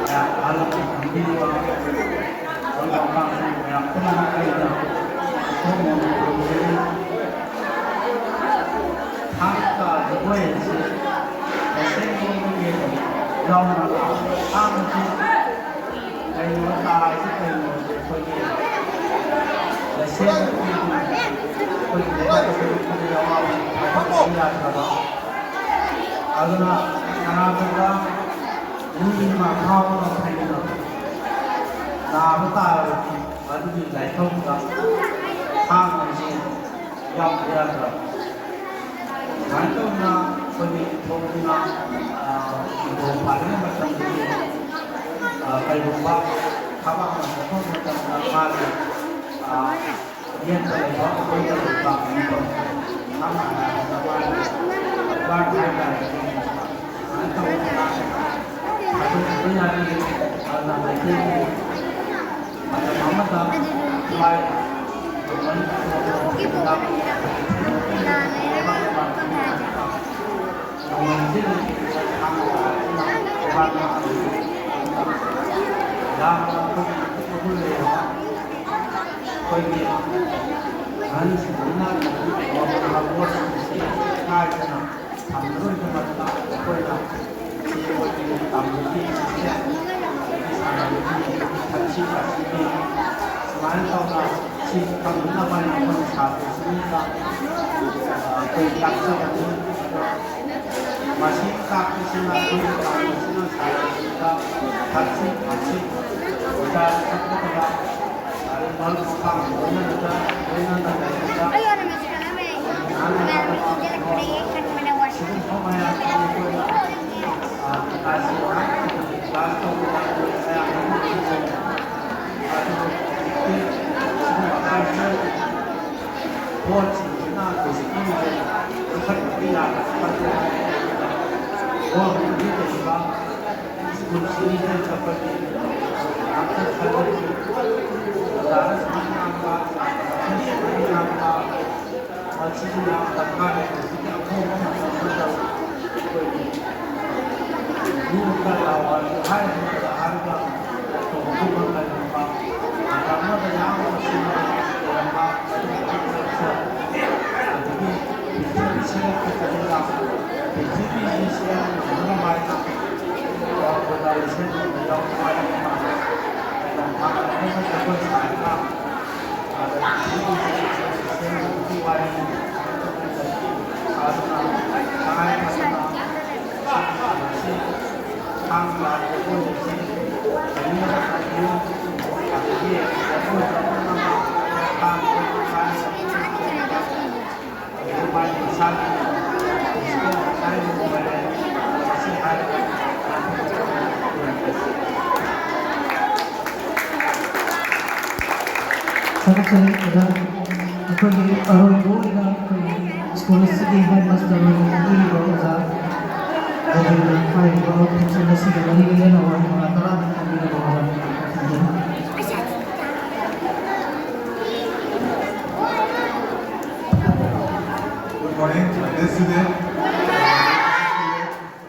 ꯃꯌꯥꯝ ꯑꯍꯜ ꯂꯃꯟ ꯈꯪꯕꯤꯔꯤꯕ ꯃꯔꯨꯞ ꯃꯄꯥꯡꯁꯤꯡ ꯃꯌꯥꯝ ꯄꯨꯝꯅꯃꯛ ꯑꯩꯅ ꯏꯊꯣꯛ ꯃꯣꯟꯅ ꯈꯨꯔꯨꯝꯖꯔꯤ꯫ ꯊꯥꯡ ꯇꯥ ꯖꯒꯣꯏ ꯑꯁꯤ ꯇꯁꯦꯡꯕ ꯃꯤꯠꯌꯦꯡ ꯌꯥꯎꯅ ꯊꯥꯡ ꯑꯁꯤ ꯀꯩꯅꯣ ꯇꯥꯔꯤꯁꯤ ꯀꯩꯅꯣꯁꯦ ꯑꯩꯈꯣꯏꯒꯤ ꯂꯩꯁꯦꯝꯕꯒꯤ ꯑꯩꯈꯣꯏꯒꯤ ꯂꯩꯕꯥꯛ ꯑꯁꯤꯒꯤ ꯑꯋꯥꯕ ꯍꯥꯏꯗꯣꯛꯄ ꯌꯥꯗ꯭ꯔꯕ꯫ ꯑꯗꯨꯅ ꯀꯅꯥꯒꯨꯝꯕ ꯃꯤ ꯑꯃ ꯐꯥꯎꯕ ꯐꯩꯅ ꯅꯥꯕ ꯇꯥꯔꯕꯗꯤ ꯃꯗꯨꯒꯤ ꯂꯥꯏꯐꯝꯗ ꯍꯥꯡꯕꯁꯦ ꯌꯥꯎꯗ ꯌꯥꯗ꯭ꯔꯕ꯫ ꯁꯨꯃꯥꯏꯅ ꯇꯧꯗꯅ ꯑꯩꯈꯣꯏꯒꯤ ꯊꯣꯛꯇꯨꯅ, ꯑ, ꯏꯪꯈꯣꯜ ꯄꯥꯜꯂꯤꯉꯩ ꯃꯇꯝꯗꯗꯤ, ꯑ, ꯀꯩꯒꯨꯝꯕ ꯊꯕꯛ ꯑꯃ ꯆꯠꯊꯣꯛ ꯃꯇꯝꯗ ꯃꯥꯒꯤ, ꯑ, ꯌꯦꯠꯇ ꯂꯩꯕ, ꯑꯣꯏꯗ ꯂꯩꯕ ꯃꯤꯗꯣ ꯁꯝꯅ ꯍꯥꯏꯔꯕꯗ ꯃꯥꯒꯤ ꯋꯥꯔꯗ ꯍꯥꯏꯇꯥꯔꯦ꯫ ꯁꯨꯃꯥꯏꯅ ꯇꯧꯗꯅ ꯊꯥꯗꯣꯛꯄ ꯌꯥꯗꯦ꯫ ꯑꯗꯨꯅ ꯃꯩꯇꯩꯒꯤ ꯃꯇꯝ ꯑꯃꯗ ꯂꯥꯏ ꯑꯩꯈꯣꯏꯒꯤ ꯑꯍꯟꯁꯤꯡꯗꯨꯅ ꯄꯣꯠꯁꯤꯡꯁꯤ ꯀꯥꯏꯗꯅ ꯊꯝꯅꯕꯒꯤꯗꯃꯛꯇ ꯑꯩꯈꯣꯏꯅ ꯆꯦ ꯑꯣꯏꯕꯤ ꯇꯝꯕꯒꯤ ꯁꯤꯁꯇꯦꯝ, ꯑꯗꯒꯤ ꯁꯥꯟꯅꯕꯒꯤ ꯊꯛꯁꯤ ꯈꯥꯁꯤꯒꯤ ꯁꯨꯃꯥꯏꯅ ꯇꯧꯅ ꯁꯤ ꯐꯪꯅꯅꯕ ꯑꯩꯈꯣꯏ ꯁꯥꯇ꯭ꯔꯁꯤꯡꯗ, ꯑ, ꯑꯩꯈꯣꯏ ꯇꯥꯛꯆꯕꯅꯤ꯫ ꯑꯗꯣ ꯃꯁꯤ ꯇꯥꯛꯄꯁꯤꯅ ꯑꯩꯈꯣꯏꯒꯤ ꯄꯥꯡꯒꯜꯁꯤꯅ ꯁꯥꯟꯅꯕꯁꯤꯗ ꯊꯛꯁꯤ ꯈꯥꯁꯤ ꯆꯥ ꯊꯛꯄꯗ ꯑꯗꯩ ꯃꯔꯨꯞ ꯃꯄꯥꯡ ꯂꯣꯏꯅꯅ ꯂꯣꯏꯅꯅ ꯂꯩꯕꯗ ꯁꯤꯒꯨꯝꯕ ꯃꯌꯥꯝꯁꯤ ꯑꯩꯈꯣꯏ, ꯑ, ꯀ꯭ꯂꯥꯁ ꯇꯧꯕꯗ ꯑꯩꯈꯣꯏ ꯃꯌꯥꯝ ꯑꯗꯨ ꯍꯧꯖꯤꯛꯇꯤ ꯁꯤꯒꯨꯝꯕ ꯀꯜꯆꯔ ꯄꯣꯠꯁꯤꯡꯁꯤꯅ ꯗꯤꯁꯤꯄ꯭ꯂꯤꯟꯁꯦ ꯌꯣꯛꯈꯠꯄꯗꯤ ꯌꯥꯕ ꯅꯠꯇꯦ꯫ ꯒꯣꯔꯃꯦꯟꯒꯤ ꯂꯩꯔꯤꯕ ꯁ꯭ꯀꯨꯜꯁꯤꯡꯁꯤꯗ ꯆꯠꯄꯒꯤ ꯉꯥꯛꯇ ꯈꯜꯂꯒ ꯑꯣꯖꯥꯅ ꯁꯨꯃꯥꯏꯅ ꯉꯥꯡꯕ, ꯁꯥꯇ꯭ꯔꯅ ꯁꯨꯃꯥꯏꯅ ꯉꯥꯡꯕ, ꯃꯁꯤꯁꯨ ꯌꯥꯝ ꯗꯔꯀꯥꯔ ꯂꯩ꯫ ꯍꯧꯖꯤꯛꯀꯤ ꯑꯍꯣꯡꯕ ꯃꯇꯝꯁꯤꯗ ꯑꯩꯈꯣꯏꯒꯤ ꯌꯨꯝꯗ ꯂꯥꯎꯕ ꯍꯥꯏꯔꯤꯕ ꯍꯥꯏꯔꯤꯕ ꯇꯧꯕ ꯀꯔꯤꯒꯨꯝꯕ ꯃꯇꯝ ꯑꯃꯗ ꯌꯥꯝꯅ ꯆꯨꯝꯅ ꯂꯩꯔꯝꯕ ꯑꯗꯨꯒꯨꯝꯕ ꯀꯜꯆꯔ ꯑꯗꯒꯤ ꯄ꯭ꯔꯤꯊꯤꯕꯤ ꯁꯦꯝꯒꯠꯄꯗ ꯄ꯭ꯔꯤꯊꯤꯕꯤꯁꯤ ꯁꯦꯝꯅꯕ ꯍꯥꯏꯅ ꯇꯧꯔꯛꯄꯗ ꯂꯤꯁꯦꯟ ꯑꯣꯏꯅ ꯌꯥꯎꯕ ꯍꯥꯏꯅ ꯃꯇꯝ ꯊꯥ ꯑꯃꯗ ꯖꯒꯣꯏ ꯁꯥꯔꯒ ꯊꯥꯒꯠꯆꯔꯤ ꯑꯣꯖꯥ꯫ ꯑꯩꯈꯣꯏꯒꯤ ꯑꯔꯣꯏꯕ ꯑꯣꯏꯅ ꯑꯩꯈꯣꯏꯒꯤ ꯁ꯭ꯀꯨꯜ ꯑꯁꯤꯒꯤ ꯍꯦꯗ ꯃꯥꯁꯇꯔ ꯑꯣꯏꯅ ꯄꯤꯕꯤꯔꯤꯕ ꯑꯣꯖꯥ ꯒꯣꯕꯤꯟꯗ ꯍꯥꯏꯔꯤꯕ ꯐꯪꯁꯟ ꯑꯁꯤꯒ ꯃꯔꯤ ꯂꯩꯅꯅ ꯋꯥꯍꯩ ꯃꯉꯥ ꯇꯔꯥꯗꯪ ꯊꯝꯕꯤꯔꯕ ꯑꯣꯖꯥ ꯊꯝꯖꯔꯤ꯫ Student,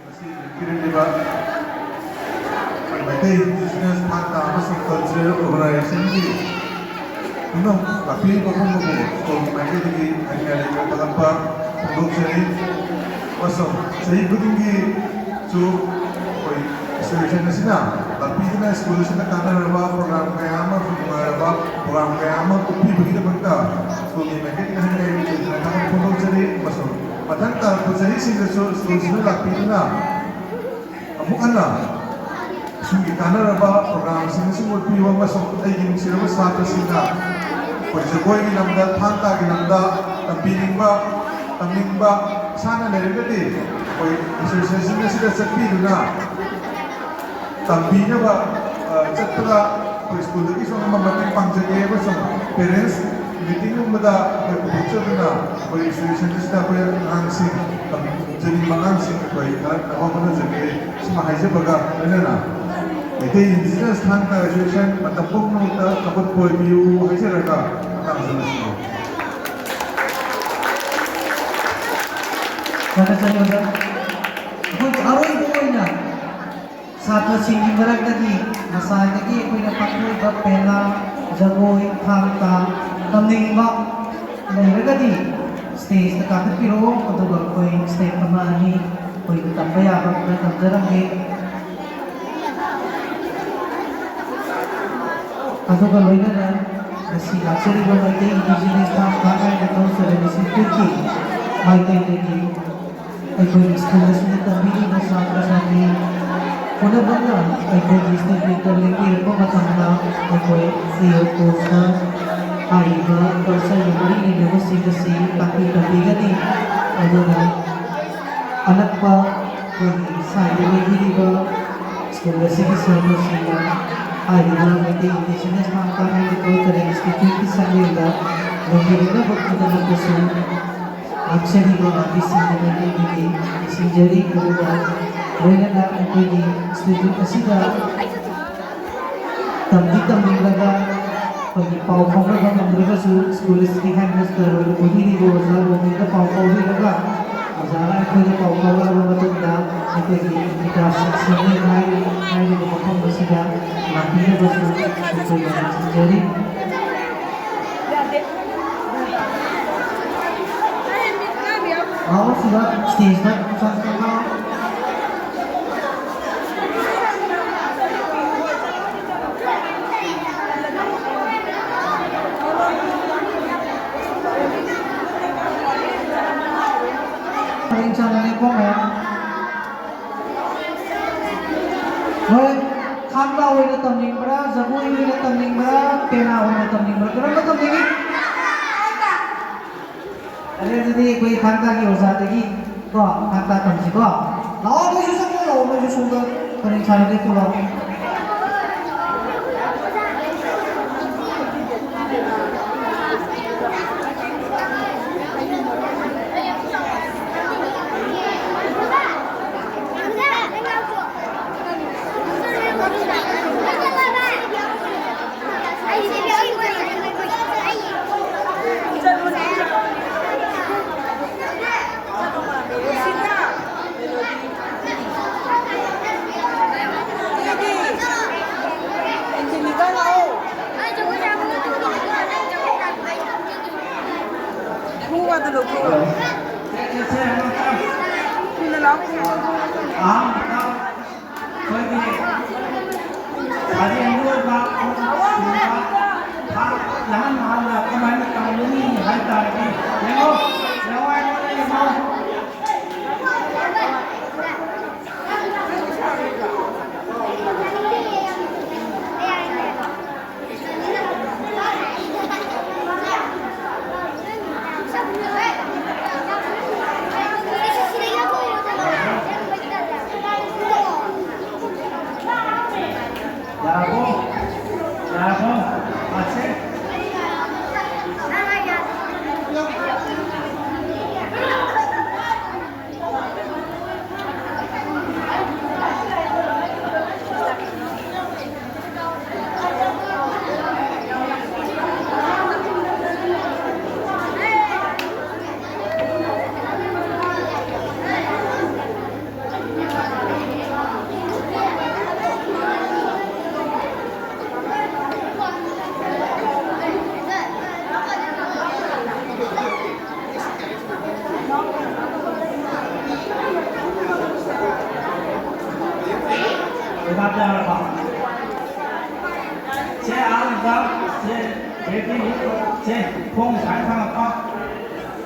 ꯉꯁꯤ ꯂꯦꯡꯕꯤꯔꯛꯂꯤꯕ ꯑꯩꯈꯣꯏ ꯃꯩꯇꯩ ꯏꯟꯗꯤꯖꯤꯅꯁ ꯊꯥꯡ ꯇꯥ ꯑꯃꯁꯨꯡ ꯀꯜꯆꯔꯦꯜ ꯑꯣꯔꯒꯅꯥꯏꯖꯦꯁꯟꯒꯤ ꯄꯨꯝꯅꯃꯛ ꯂꯥꯛꯄꯤꯔꯤꯕ ꯄꯨꯝꯅꯃꯛꯄꯨ ꯁ꯭ꯀꯨꯜꯒꯤ ꯃꯥꯏꯀꯩꯗꯒꯤ ꯍꯥꯏꯅꯤꯡꯉꯥꯏ ꯂꯩꯇꯕ ꯊꯥꯒꯠꯄ ꯐꯣꯡꯗꯣꯛꯆꯔꯤ꯫ ꯑꯃꯁꯨꯡ ꯆꯍꯤ ꯈꯨꯗꯤꯡꯒꯤꯁꯨ ꯑꯩꯈꯣꯏ ꯑꯦꯁꯣꯁꯤꯌꯦꯁꯟ ꯑꯁꯤꯅ ꯂꯥꯛꯄꯤꯗꯨꯅ ꯁ꯭ꯀꯨꯜ ꯑꯁꯤꯗ ꯀꯥꯟꯅꯔꯕ ꯄ꯭ꯔꯣꯒ꯭ꯔꯥꯝ ꯀꯌꯥ ꯑꯃ, ꯅꯨꯡꯉꯥꯏꯔꯕ ꯄ꯭ꯔꯣꯒ꯭ꯔꯥꯝ ꯀꯌꯥ ꯑꯃ ꯎꯠꯄꯤꯕꯒꯤꯗꯃꯛꯇ ꯁ꯭ꯀꯨꯜꯒꯤ ꯃꯥꯏꯀꯩꯗꯒꯤ ꯍꯥꯏꯅꯤꯡꯉꯥꯏ ꯂꯩꯇꯅ ꯊꯥꯒꯠꯄ ꯐꯣꯡꯗꯣꯛꯆꯔꯤ꯫ ꯑꯃꯁꯨꯡ ꯃꯊꯪ ꯇꯥꯔꯛꯄ ꯆꯍꯤꯁꯤꯡꯗꯁꯨ ꯁ꯭ꯀꯨꯜꯁꯤꯗ ꯂꯥꯛꯄꯤꯗꯨꯅ ꯑꯃꯨꯛ ꯍꯟꯅ ꯁ꯭ꯀꯨꯜꯒꯤ ꯀꯥꯟꯅꯔꯕ ꯄ꯭ꯔꯣꯒ꯭ꯔꯥꯝꯁꯤꯡ ꯑꯁꯤ ꯎꯠꯄꯤꯌꯨ ꯑꯃꯁꯨꯡ ꯑꯩꯒꯤ ꯅꯨꯡꯁꯤꯔꯕ ꯁꯥꯇ꯭ꯔꯁꯤꯡꯅ ꯑꯩꯈꯣꯏ ꯖꯒꯣꯏꯒꯤ ꯂꯝꯗ, ꯊꯥꯡ ꯇꯥꯒꯤ ꯂꯝꯗ ꯇꯝꯕꯤꯅꯤꯡꯕ, ꯇꯝꯅꯤꯡꯕ ꯏꯁꯥꯅ ꯂꯩꯔꯒꯗꯤ ꯑꯩꯈꯣꯏ ꯑꯦꯁꯣꯁꯤꯌꯦꯁꯟ ꯑꯁꯤꯗ ꯆꯠꯄꯤꯗꯨꯅ ꯇꯝꯕꯤꯅꯕ, ꯑ, ꯆꯠꯄꯗ ꯑꯩꯈꯣꯏ ꯁ꯭ꯀꯨꯜꯗꯒꯤꯁꯨ ꯑꯉꯝꯕ ꯃꯇꯦꯡ ꯄꯥꯡꯖꯒꯦ ꯑꯃꯁꯨꯡ ꯄꯦꯔꯦꯟꯁ ꯃꯤꯇꯤꯡꯒꯨꯝꯕꯗ ꯑꯩꯈꯣꯏ ꯄꯨꯊꯣꯛꯆꯗꯨꯅ ꯑꯩꯈꯣꯏ ꯑꯦꯁꯣꯁꯤꯌꯦꯁꯟꯁꯤꯗ ꯑꯩꯈꯣꯏ ꯑꯉꯥꯡꯁꯤꯡ, ꯇꯝꯖꯅꯤꯡꯕ ꯑꯉꯥꯡꯁꯤꯡ ꯑꯩꯈꯣꯏ ꯊꯥꯔꯛꯅꯕ ꯍꯣꯠꯅꯖꯒꯦ꯫ ꯁꯤꯃ ꯍꯥꯏꯖꯕꯒ ꯂꯣꯏꯅꯅ ꯃꯩꯇꯩ ꯏꯟꯗꯤꯖꯤꯅꯁ ꯊꯥꯡ ꯇꯥ ꯑꯦꯁꯣꯁꯤꯌꯦꯁꯟ ꯃꯇꯝ ꯄꯨꯝꯅꯃꯛꯇ ꯆꯥꯎꯈꯠꯄ ꯑꯣꯏꯕꯤꯌꯨ ꯍꯥꯏꯖꯔꯒ ꯃꯇꯥꯡꯁꯤꯗ ꯂꯣꯏꯁꯤꯟꯖꯔꯦ꯫ ꯊꯥꯒꯠꯆꯔꯤ ꯑꯣꯖꯥ꯫ ꯑꯩꯈꯣꯏꯒꯤ ꯑꯔꯣꯏꯕ ꯑꯣꯏꯅ ꯁꯥꯇ꯭ꯔꯁꯤꯡꯒꯤ ꯃꯔꯛꯇꯒꯤ ꯉꯁꯥꯏꯗꯒꯤ ꯑꯩꯈꯣꯏꯅ ꯄꯥꯡꯊꯣꯛꯏꯕ ꯄꯦꯅꯥ, ꯖꯒꯣꯏ, ꯊꯥꯡ ꯇꯥ ꯇꯝꯅꯤꯡꯕ ꯂꯩꯔꯒꯗꯤ ꯁ꯭ꯇꯦꯖꯇ ꯀꯥꯈꯠꯄꯤꯔꯛꯑꯣ, ꯑꯗꯨꯒ ꯑꯩꯈꯣꯏ ꯁ꯭ꯇꯦꯞ ꯑꯃ ꯑꯅꯤ ꯑꯩꯈꯣꯏ ꯇꯝꯕ ꯌꯥꯕ ꯈꯔ ꯇꯝꯖꯔꯝꯒꯦ꯫ ꯑꯗꯨꯒ ꯂꯣꯏꯅꯅ ꯉꯁꯤ ꯂꯥꯛꯆꯔꯤꯕ ꯃꯩꯇꯩ ꯏꯟꯗꯤꯖꯤꯅꯁ ꯊꯥꯡ ꯇꯥ ꯍꯥꯏꯅ ꯀꯜꯆꯔꯦꯜ ꯏꯟꯁꯇꯤꯇ꯭ꯌꯨꯠꯀꯤ ꯃꯥꯏꯀꯩꯗꯒꯤ ꯑꯩꯈꯣꯏꯒꯤ ꯁ꯭ꯀꯨꯜ ꯑꯁꯤꯗ ꯇꯝꯕꯤꯔꯤꯕ ꯁꯥꯇ꯭ꯔ ꯁꯥꯇ꯭ꯔꯤ ꯄꯨꯝꯅꯃꯛꯅ ꯑꯩꯈꯣꯏꯒꯤ ꯁ꯭ꯇꯦꯠ ꯂꯦꯡꯕꯤꯔꯛꯄ ꯃꯇꯝꯗ ꯑꯩꯈꯣꯏ ꯁꯤ ꯏ ꯑꯣ ꯀꯣꯔꯁꯇ ꯍꯥꯏꯔꯤꯕ ꯀꯜꯆꯔꯒ ꯃꯔꯤ ꯂꯩꯅꯕꯁꯤꯡ ꯑꯁꯤ ꯇꯥꯛꯄꯤ ꯇꯝꯕꯤꯒꯅꯤ꯫ ꯑꯗꯨꯅ ꯑꯅꯛꯄ ꯑꯩꯈꯣꯏꯒꯤ ꯁ꯭ꯋꯥꯏꯗ ꯂꯩꯕꯤꯔꯤꯕ ꯁ꯭ꯀꯨꯜ ꯑꯁꯤꯒꯤ ꯁꯥꯇ꯭ꯔꯁꯤꯡꯅ ꯍꯥꯏꯔꯤꯕ ꯃꯩꯇꯩ ꯏꯟꯗꯤꯖꯤꯅꯁ ꯊꯥꯡ ꯇꯥ ꯍꯥꯏꯅ ꯀꯜꯆꯔꯦꯜ ꯏꯟꯁꯇꯤꯇ꯭ꯌꯨꯠꯀꯤ ꯁꯛꯂꯦꯟꯗ ꯂꯝꯕꯤꯔꯛꯅꯕꯒꯤꯗꯃꯛꯇꯁꯨ ꯂꯥꯛꯆꯔꯤꯕ ꯑꯥꯔꯇꯤꯁꯁꯤꯡꯒꯤ ꯃꯥꯏꯀꯩꯗꯒꯤ ꯅꯤꯡꯁꯤꯡꯖꯔꯤ꯫ ꯑꯗꯨꯒ ꯂꯣꯏꯅꯅ ꯑꯩꯈꯣꯏꯒꯤ ꯏꯟꯁꯇꯤꯇ꯭ꯌꯨꯠ ꯑꯁꯤꯗ ꯇꯝꯗꯤ ꯇꯝꯅꯤꯡꯂꯒ ꯑꯩꯈꯣꯏꯒꯤ ꯄꯥꯎ ꯐꯥꯎꯅꯕ ꯉꯝꯗ꯭ꯔꯒꯁꯨ, ꯁ꯭ꯀꯨꯜ ꯑꯁꯤꯒꯤ ꯍꯦꯗꯃꯤꯁꯇꯔ ꯑꯣꯏꯔꯤꯕ ꯄꯨꯍꯤꯔꯤꯕ ꯑꯣꯖꯥ ꯔꯣꯕꯤꯟꯗ ꯄꯥꯎ ꯐꯥꯎꯕꯤꯔꯒ, ꯑꯣꯖꯥꯅ ꯑꯩꯈꯣꯏꯗ ꯄꯥꯎ ꯐꯥꯎꯔꯛꯑꯕ ꯃꯇꯨꯡꯗ ꯑꯩꯈꯣꯏꯒꯤ ꯏꯟꯗꯤꯀꯥꯁꯤꯡ ꯁꯦꯝꯅꯩ ꯍꯥꯏꯔꯤ-, ꯍꯥꯏꯔꯤꯕ ꯃꯐꯝ ꯑꯁꯤꯗ ꯂꯥꯛꯄꯤꯅꯕꯁꯨ ꯑꯩꯈꯣꯏꯅ ꯅꯤꯡꯁꯤꯡꯖꯔꯤ꯫ ꯂꯥꯛꯑꯣ ꯁꯤꯗ ꯁ꯭ꯇꯦꯖꯇ ꯆꯠꯂꯒ꯫ ꯄꯔꯦꯡ ꯁꯥꯅ ꯂꯦꯞꯄꯣ ꯃꯌꯥꯝ꯫ ꯍꯣꯏ, ꯊꯥꯡ ꯇꯥ ꯑꯣꯏꯅ ꯇꯝꯅꯤꯡꯕ꯭ꯔꯥ, ꯖꯒꯣꯏ ꯑꯣꯏꯅ ꯇꯝꯅꯤꯡꯕ꯭ꯔꯥ, ꯄꯦꯅꯥ ꯑꯣꯏꯅ ꯇꯝꯅꯤꯡꯕ꯭ꯔꯥ, ꯀꯔꯝꯕ ꯇꯝꯅꯤꯡꯉꯤ? ꯑꯗꯨ ꯑꯗꯨꯗꯤ ꯑꯩꯈꯣꯏ ꯊꯥꯡ ꯇꯥꯒꯤ ꯑꯣꯖꯥꯗꯒꯤ ꯀꯣ, ꯊꯥꯡ ꯇꯥ ꯇꯝꯁꯤꯀꯣ꯫ ꯂꯥꯛꯑꯣ, ꯅꯣꯏꯁꯨ ꯆꯪꯉꯣ, ꯂꯥꯛꯑꯣ, ꯅꯣꯏꯁꯨ ꯁꯣꯝꯗ ꯄꯔꯦꯡ ꯁꯥꯅ ꯂꯦꯞꯄꯨ ꯂꯥꯛꯑꯣ꯫ ꯈꯣꯡꯒꯥꯗꯣ ꯂꯧꯊꯣꯛꯑꯣ꯫ ꯊꯨꯅ ꯂꯥꯛꯑꯣ, ꯈꯣꯡꯒꯥꯗꯣ꯫ ꯑꯩꯈꯣꯏꯒꯤ ꯁꯥꯖꯦꯜꯒꯤ ꯑꯣꯏꯕ ꯈꯣꯡꯎꯞ ꯁꯨꯝꯕ ꯊꯥꯡ ꯏꯍꯥꯟ ꯍꯥꯟꯅ ꯀꯃꯥꯏꯅ ꯇꯧꯒꯅꯤ ꯍꯥꯏ ꯇꯥꯔꯗꯤ, ꯌꯦꯡꯉꯣ, ꯌꯦꯡꯉꯣ, ꯑꯩꯉꯣꯟꯗ ꯌꯦꯡꯉꯣ꯫ ꯌꯥꯔꯕꯣ? ꯌꯥꯔꯕꯣ? ꯑꯁꯦ? ꯁꯦ, ꯈꯣꯡ ꯁꯨꯃꯥꯏꯅ ꯊꯥꯡꯒꯠꯄ,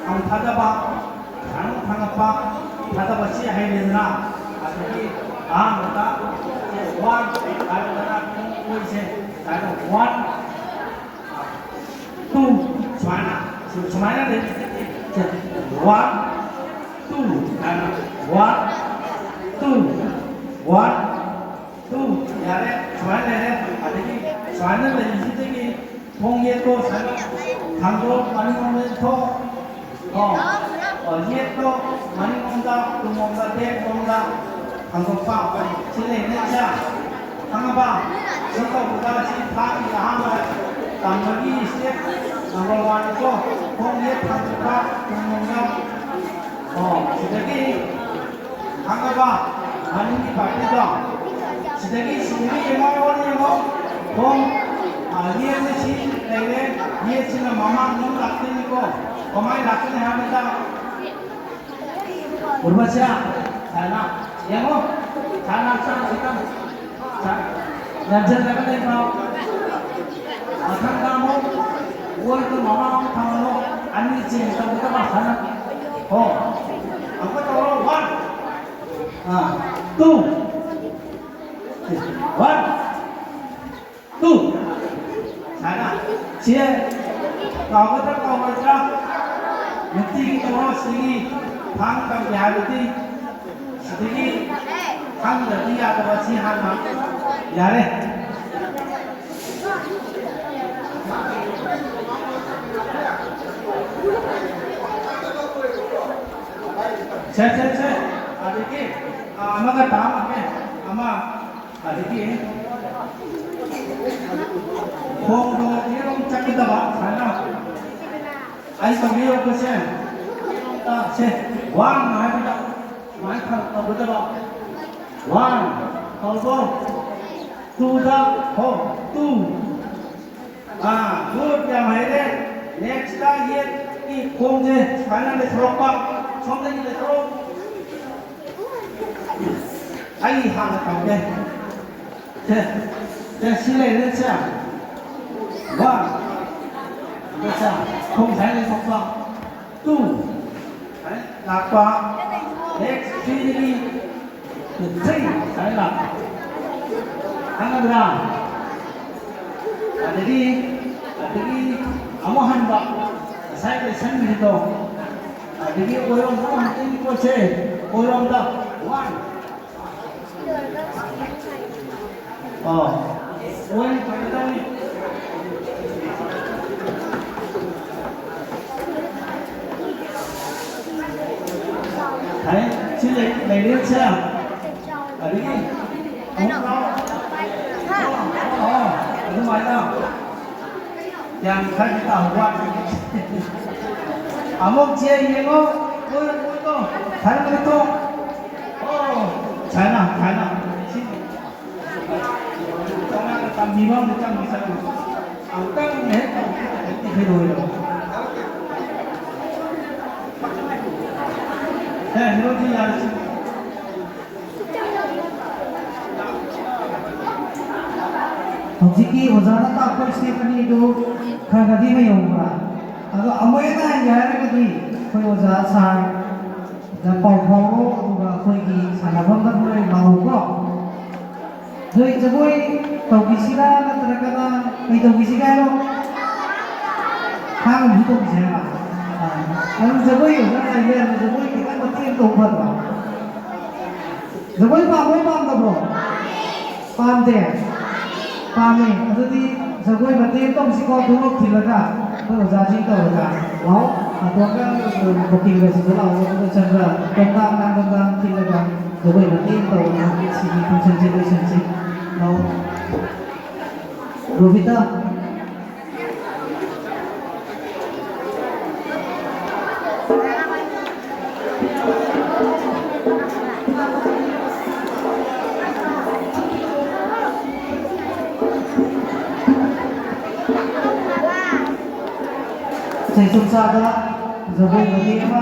ꯑꯃꯨꯛ ꯊꯥꯗꯕ, ꯁꯨꯃꯥꯏꯅ ꯊꯥꯡꯒꯠꯄ, ꯊꯥꯗꯕ ꯁꯤ ꯍꯩꯔꯦꯗꯅ꯫ ꯑꯗꯒꯤ ꯑꯍꯥꯟꯕꯗ ꯁꯦ ꯋꯥꯟ ꯍꯥꯏꯔꯒꯅ ꯈꯣꯡ ꯑꯣꯏꯁꯦ ꯁꯨꯃꯥꯏꯅ ꯋꯥꯟ, ꯇꯨ, ꯁꯨꯃꯥꯏꯅ, ꯁꯨꯃꯥꯏꯅ ꯂꯩꯔꯤꯁꯤꯗꯤ ꯁꯦ ꯋꯥꯟ, ꯇꯨ ꯍꯥꯏꯅ ꯋꯥꯟ, ꯇꯨ, ꯋꯥꯟ, ꯇꯨ, ꯌꯥꯔꯦ꯫ ꯁꯨꯃꯥꯏꯅ ꯂꯩꯔꯦ꯫ ꯑꯗꯒꯤ ꯁꯨꯃꯥꯏꯅ ꯂꯩꯔꯤꯁꯤꯗꯒꯤ ꯈꯣꯡ ꯌꯦꯠꯇꯣ ꯁꯨꯃꯥꯏꯅ ꯊꯥꯡꯗꯣꯛ, ꯃꯅꯤꯡꯂꯣꯝꯗ ꯊꯣꯛ꯫ ꯑꯣ, ꯑꯣ, ꯌꯦꯠꯇꯣ ꯃꯅꯤꯡꯂꯣꯝꯗ, ꯇꯨꯡꯂꯣꯝꯗ, ꯕꯦꯛꯂꯣꯝꯗ ꯊꯥꯡꯗꯣꯛꯄ꯫ ꯁꯤ ꯂꯩꯔꯦ ꯅꯠꯇ꯭ꯔꯥ? ꯈꯪꯉꯕ? ꯁꯤ ꯇꯧꯕꯗ ꯁꯤ ꯊꯥꯡꯒꯤ ꯑꯍꯥꯟꯕ ꯇꯝꯕꯒꯤ step number one ꯀꯣ꯫ ꯈꯣꯡ ꯌꯦꯠ ꯊꯥꯡꯗꯣꯛꯄ, ꯇꯨꯡꯂꯣꯝꯗ꯫ ꯑꯣ, ꯁꯤꯗꯒꯤ ꯈꯪꯉꯕ? ꯃꯅꯤꯡꯒꯤ ꯄꯥꯔꯇꯤꯗꯣ꯫ ꯁꯤꯗꯒꯤ, ꯁꯤꯗꯒꯤ ꯌꯦꯡꯉꯣ, ꯑꯩꯉꯣꯟꯗ ꯌꯦꯡꯉꯣ꯫ ꯈꯣꯡ, ꯑ, ꯌꯦꯠꯁꯦ ꯁꯤ ꯂꯩꯔꯦ꯫ ꯌꯦꯠꯁꯤꯅ ꯃꯃꯥꯡ ꯂꯣꯝ ꯂꯥꯛꯇꯣꯏꯅꯤꯀꯣ꯫ ꯀꯃꯥꯏꯅ ꯂꯥꯛꯀꯅꯤ ꯍꯥꯏꯕꯗ, ꯎꯔꯕꯁꯦ? ꯁꯥꯏꯅ ꯌꯦꯡꯉꯣ꯫ ꯁꯥꯏꯅ ꯍꯛꯆꯥꯡ ꯈꯤꯇꯪ ꯁꯥꯏ ꯌꯥꯟꯁꯤꯜꯂꯒ ꯂꯩꯕ꯫ ꯃꯊꯪꯗ ꯑꯃꯨꯛ ꯑꯣꯏꯗꯨ ꯃꯃꯥꯡ ꯑꯃꯨꯛ ꯊꯝꯃꯣ꯫ ꯑꯅꯤ ꯆꯦꯟ ꯇꯧꯒꯗꯕ ꯁꯥꯏꯅ꯫ ꯍꯣ꯫ ꯑꯃꯨꯛꯀ ꯇꯧꯔꯣ꯫ One꯫ ꯑꯥ꯫ Two꯫ One꯫ Two꯫ ꯁꯥꯏꯅ꯫ ꯁꯤ ꯀꯥꯎꯒꯗ꯭ꯔꯥ ꯀꯥꯎꯔꯣꯏꯗ꯭ꯔꯥ? ꯅꯨꯡꯇꯤꯒꯤ ꯇꯧꯔꯣ꯫ ꯁꯤꯒꯤ ꯊꯥꯡ ꯇꯝꯒꯦ ꯍꯥꯏꯕꯗꯤ ꯁꯤꯗꯒꯤ ꯈꯪꯗ꯭ꯔꯗꯤ ꯌꯥꯗꯕ ꯁꯤ ꯍꯥꯟꯅ ꯌꯥꯔꯦ꯫ ꯁꯦ, ꯁꯦ, ꯁꯦ꯫ ꯑꯗꯒꯤ, ꯑ, ꯑꯃꯒ ꯇꯥꯝꯃꯒꯦ꯫ ꯑꯃ, ꯑꯗꯒꯤ ꯈꯣꯡꯗꯣ ꯌꯦꯔꯨꯝ ꯆꯠꯀꯗꯕ ꯁꯨꯃꯥꯏꯅ꯫ ꯑꯩ ꯇꯧꯒꯦ ꯌꯧꯔꯛꯄꯁꯦ꯫ ꯁꯦ, one ꯍꯥꯏꯕꯗ ꯁꯨꯃꯥꯏꯅ ꯈꯔ ꯇꯧꯒꯗꯕ꯫ One ꯇꯧꯔꯕꯣ? Twoꯗ ꯍꯣ, two꯫ ꯑꯥ, good, ꯌꯥꯝ ꯍꯩꯔꯦ꯫ Nextꯇ ꯌꯦꯠꯀꯤ ꯈꯣꯡꯁꯦ ꯁꯨꯃꯥꯏꯅ ꯂꯩꯊꯣꯔꯛꯄ꯫ ꯁꯣꯝꯗꯒꯤ ꯂꯩꯊꯣꯔꯛꯑꯣ꯫ ꯑꯩ ꯍꯥꯟꯅ ꯇꯧꯒꯦ꯫ ꯁꯦ, ꯁꯦ, ꯁꯤ ꯂꯩꯔꯦ, ꯁꯦ꯫ One, ꯈꯣꯡꯁꯥꯏ ꯂꯩꯊꯣꯛꯄ꯫ Two ꯁꯨꯃꯥꯏꯅ ꯂꯥꯛꯄ꯫ Next three ꯗꯒꯤ three ꯁꯨꯃꯥꯏꯅ ꯂꯥꯛꯄ꯫ ꯈꯪꯉꯗ꯭ꯔꯥ? ꯑꯗꯒꯤ ꯑꯗꯒꯤ ꯑꯃꯨꯛ ꯍꯟꯕ꯫ ꯉꯁꯥꯏ ꯂꯩꯁꯟꯕꯤꯗꯣ꯫ ꯑꯗꯒꯤ ꯑꯣꯏꯔꯣꯝꯗ ꯑꯃꯨꯛ ꯍꯟꯗꯣꯏꯅꯤꯀꯣ ꯁꯦ꯫ ꯑꯣꯏꯔꯣꯝꯗ꯫ One꯫ ꯑꯣ꯫ ꯑꯣꯏ ꯐꯒꯗꯕꯅꯤ꯫ ꯍꯥꯏ, ꯁꯤ ꯂꯩ-, ꯂꯩꯔꯦ ꯁꯦ꯫ ꯑꯗꯒꯤ ꯑꯃꯨꯛ ꯂꯥꯎ꯫ ꯑꯣ, ꯑꯣ, ꯑꯗꯨꯃꯥꯏꯅ꯫ ꯌꯥꯝ ꯈꯔꯗꯤ ꯇꯥꯍꯧꯕ ꯋꯥꯠꯂꯤ꯫ ꯑꯃꯨꯛ ꯆꯦ ꯌꯦꯡꯉꯣ꯫ ꯃꯣꯏ, ꯃꯣꯏꯗꯣ ꯊꯥꯔꯛꯄꯗꯣ꯫ ꯑꯣ, ꯁꯥꯏꯅ, ꯁꯥꯏꯅ꯫ ꯁꯤ ꯆꯥꯝꯃꯉꯥꯒ ꯇꯝꯕꯤꯕ ꯑꯃꯗꯤ ꯆꯪꯗꯤ ꯆꯪꯉꯤ꯫ ꯑꯃꯨꯛꯇꯪ ꯍꯦꯛ ꯇꯧꯕꯗ ꯍꯦꯛꯇ ꯍꯩꯔꯣꯏꯗꯕ꯫ ꯍꯦ, ꯍꯦꯔꯣꯗꯤ ꯌꯥꯔꯦ꯫ ꯍꯧꯖꯤꯛꯀꯤ ꯑꯣꯖꯥꯅ ꯇꯥꯛꯄ step ꯑꯅꯤꯗꯨ ꯈꯔ ꯈꯔꯗꯤ ꯍꯩꯍꯧꯕ꯭ꯔꯥ? ꯑꯗꯣ ꯑꯃꯨꯛ ꯍꯦꯟꯅ ꯍꯩꯒꯦ ꯍꯥꯏꯔꯒꯗꯤ ꯑꯩꯈꯣꯏ ꯑꯣꯖꯥ ꯁꯥꯔꯗ ꯄꯥꯎ ꯐꯥꯎꯔꯣ, ꯑꯗꯨꯒ ꯑꯩꯈꯣꯏꯒꯤ ꯁꯥꯟꯅꯐꯝꯗ ꯅꯣꯏ ꯂꯥꯛꯎꯀꯣ꯫ ꯅꯣꯏ ꯖꯒꯣꯏ ꯇꯧꯈꯤꯁꯤꯔꯥ ꯅꯠꯇ꯭ꯔꯒꯅ ꯀꯩ ꯇꯧꯈꯤꯁꯤꯒꯦ ꯍꯥꯏꯅꯣ? ꯊꯥꯡ ꯑꯃꯁꯨ ꯇꯧꯈꯤꯁꯦ ꯍꯥꯏꯕ? ꯑꯥ, ꯑꯗꯨ ꯖꯒꯣꯏ ꯑꯣꯖꯥ ꯉꯥꯏꯕ ꯌꯥꯔꯦ, ꯖꯒꯣꯏ ꯈꯤꯇꯪ ꯃꯇꯦꯛ ꯑꯃ ꯇꯧꯕ ꯐꯗ꯭ꯔꯣ? ꯖꯒꯣꯏ ꯄꯥꯝꯕ꯭ꯔꯣ ꯄꯥꯝꯗꯕ꯭ꯔꯣ? ꯄꯥꯝꯗꯦ? ꯄꯥꯝꯃꯦ꯫ ꯑꯗꯨꯗꯤ ꯖꯒꯣꯏ ꯃꯇꯦꯛ ꯑꯃ ꯇꯧꯁꯤꯀꯣ, ꯈꯣꯡꯎꯞ ꯊꯤꯜꯂꯒ, ꯑꯩꯈꯣꯏ ꯑꯣꯖꯥꯁꯤꯡ ꯇꯧꯔꯒ꯫ ꯂꯥꯛꯑꯣ, ꯑꯇꯣꯝꯕ ꯀꯣꯀꯤꯜꯒꯁꯤꯡꯗ ꯂꯥꯛꯑꯣ, ꯑꯗꯨꯒ ꯆꯪꯕ꯭ꯔꯥ? ꯇꯣꯝꯇꯥꯛ ꯅꯥ ꯇꯣꯝꯇꯥꯛ ꯊꯤꯜꯂꯒ ꯖꯒꯣꯏ ꯃꯇꯦꯛ ꯑꯃ ꯇꯧꯔꯒ ꯁꯤꯒꯤ functionꯁꯦ ꯂꯣꯏꯁꯟꯁꯤ꯫ ꯂꯥꯛꯑꯣ꯫ ꯔꯣꯕꯤꯇꯥ꯫ ꯆꯩꯁꯨꯝꯁꯥꯗ ꯖꯒꯣꯏ ꯃꯇꯦꯛ ꯑꯃ,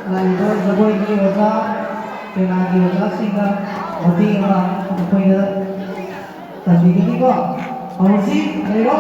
ꯂꯥꯛꯂꯤꯕ ꯖꯒꯣꯏꯒꯤ ꯑꯣꯖꯥ, ꯄꯦꯅꯥꯒꯤ ꯑꯣꯖꯥꯁꯤꯡꯅ ꯃꯇꯦꯛ ꯑꯃ ꯑꯩꯈꯣꯏꯗ ꯇꯝꯕꯤꯒꯅꯤꯀꯣ꯫ ꯍꯧꯔꯁꯤ, ꯂꯩꯔꯣ꯫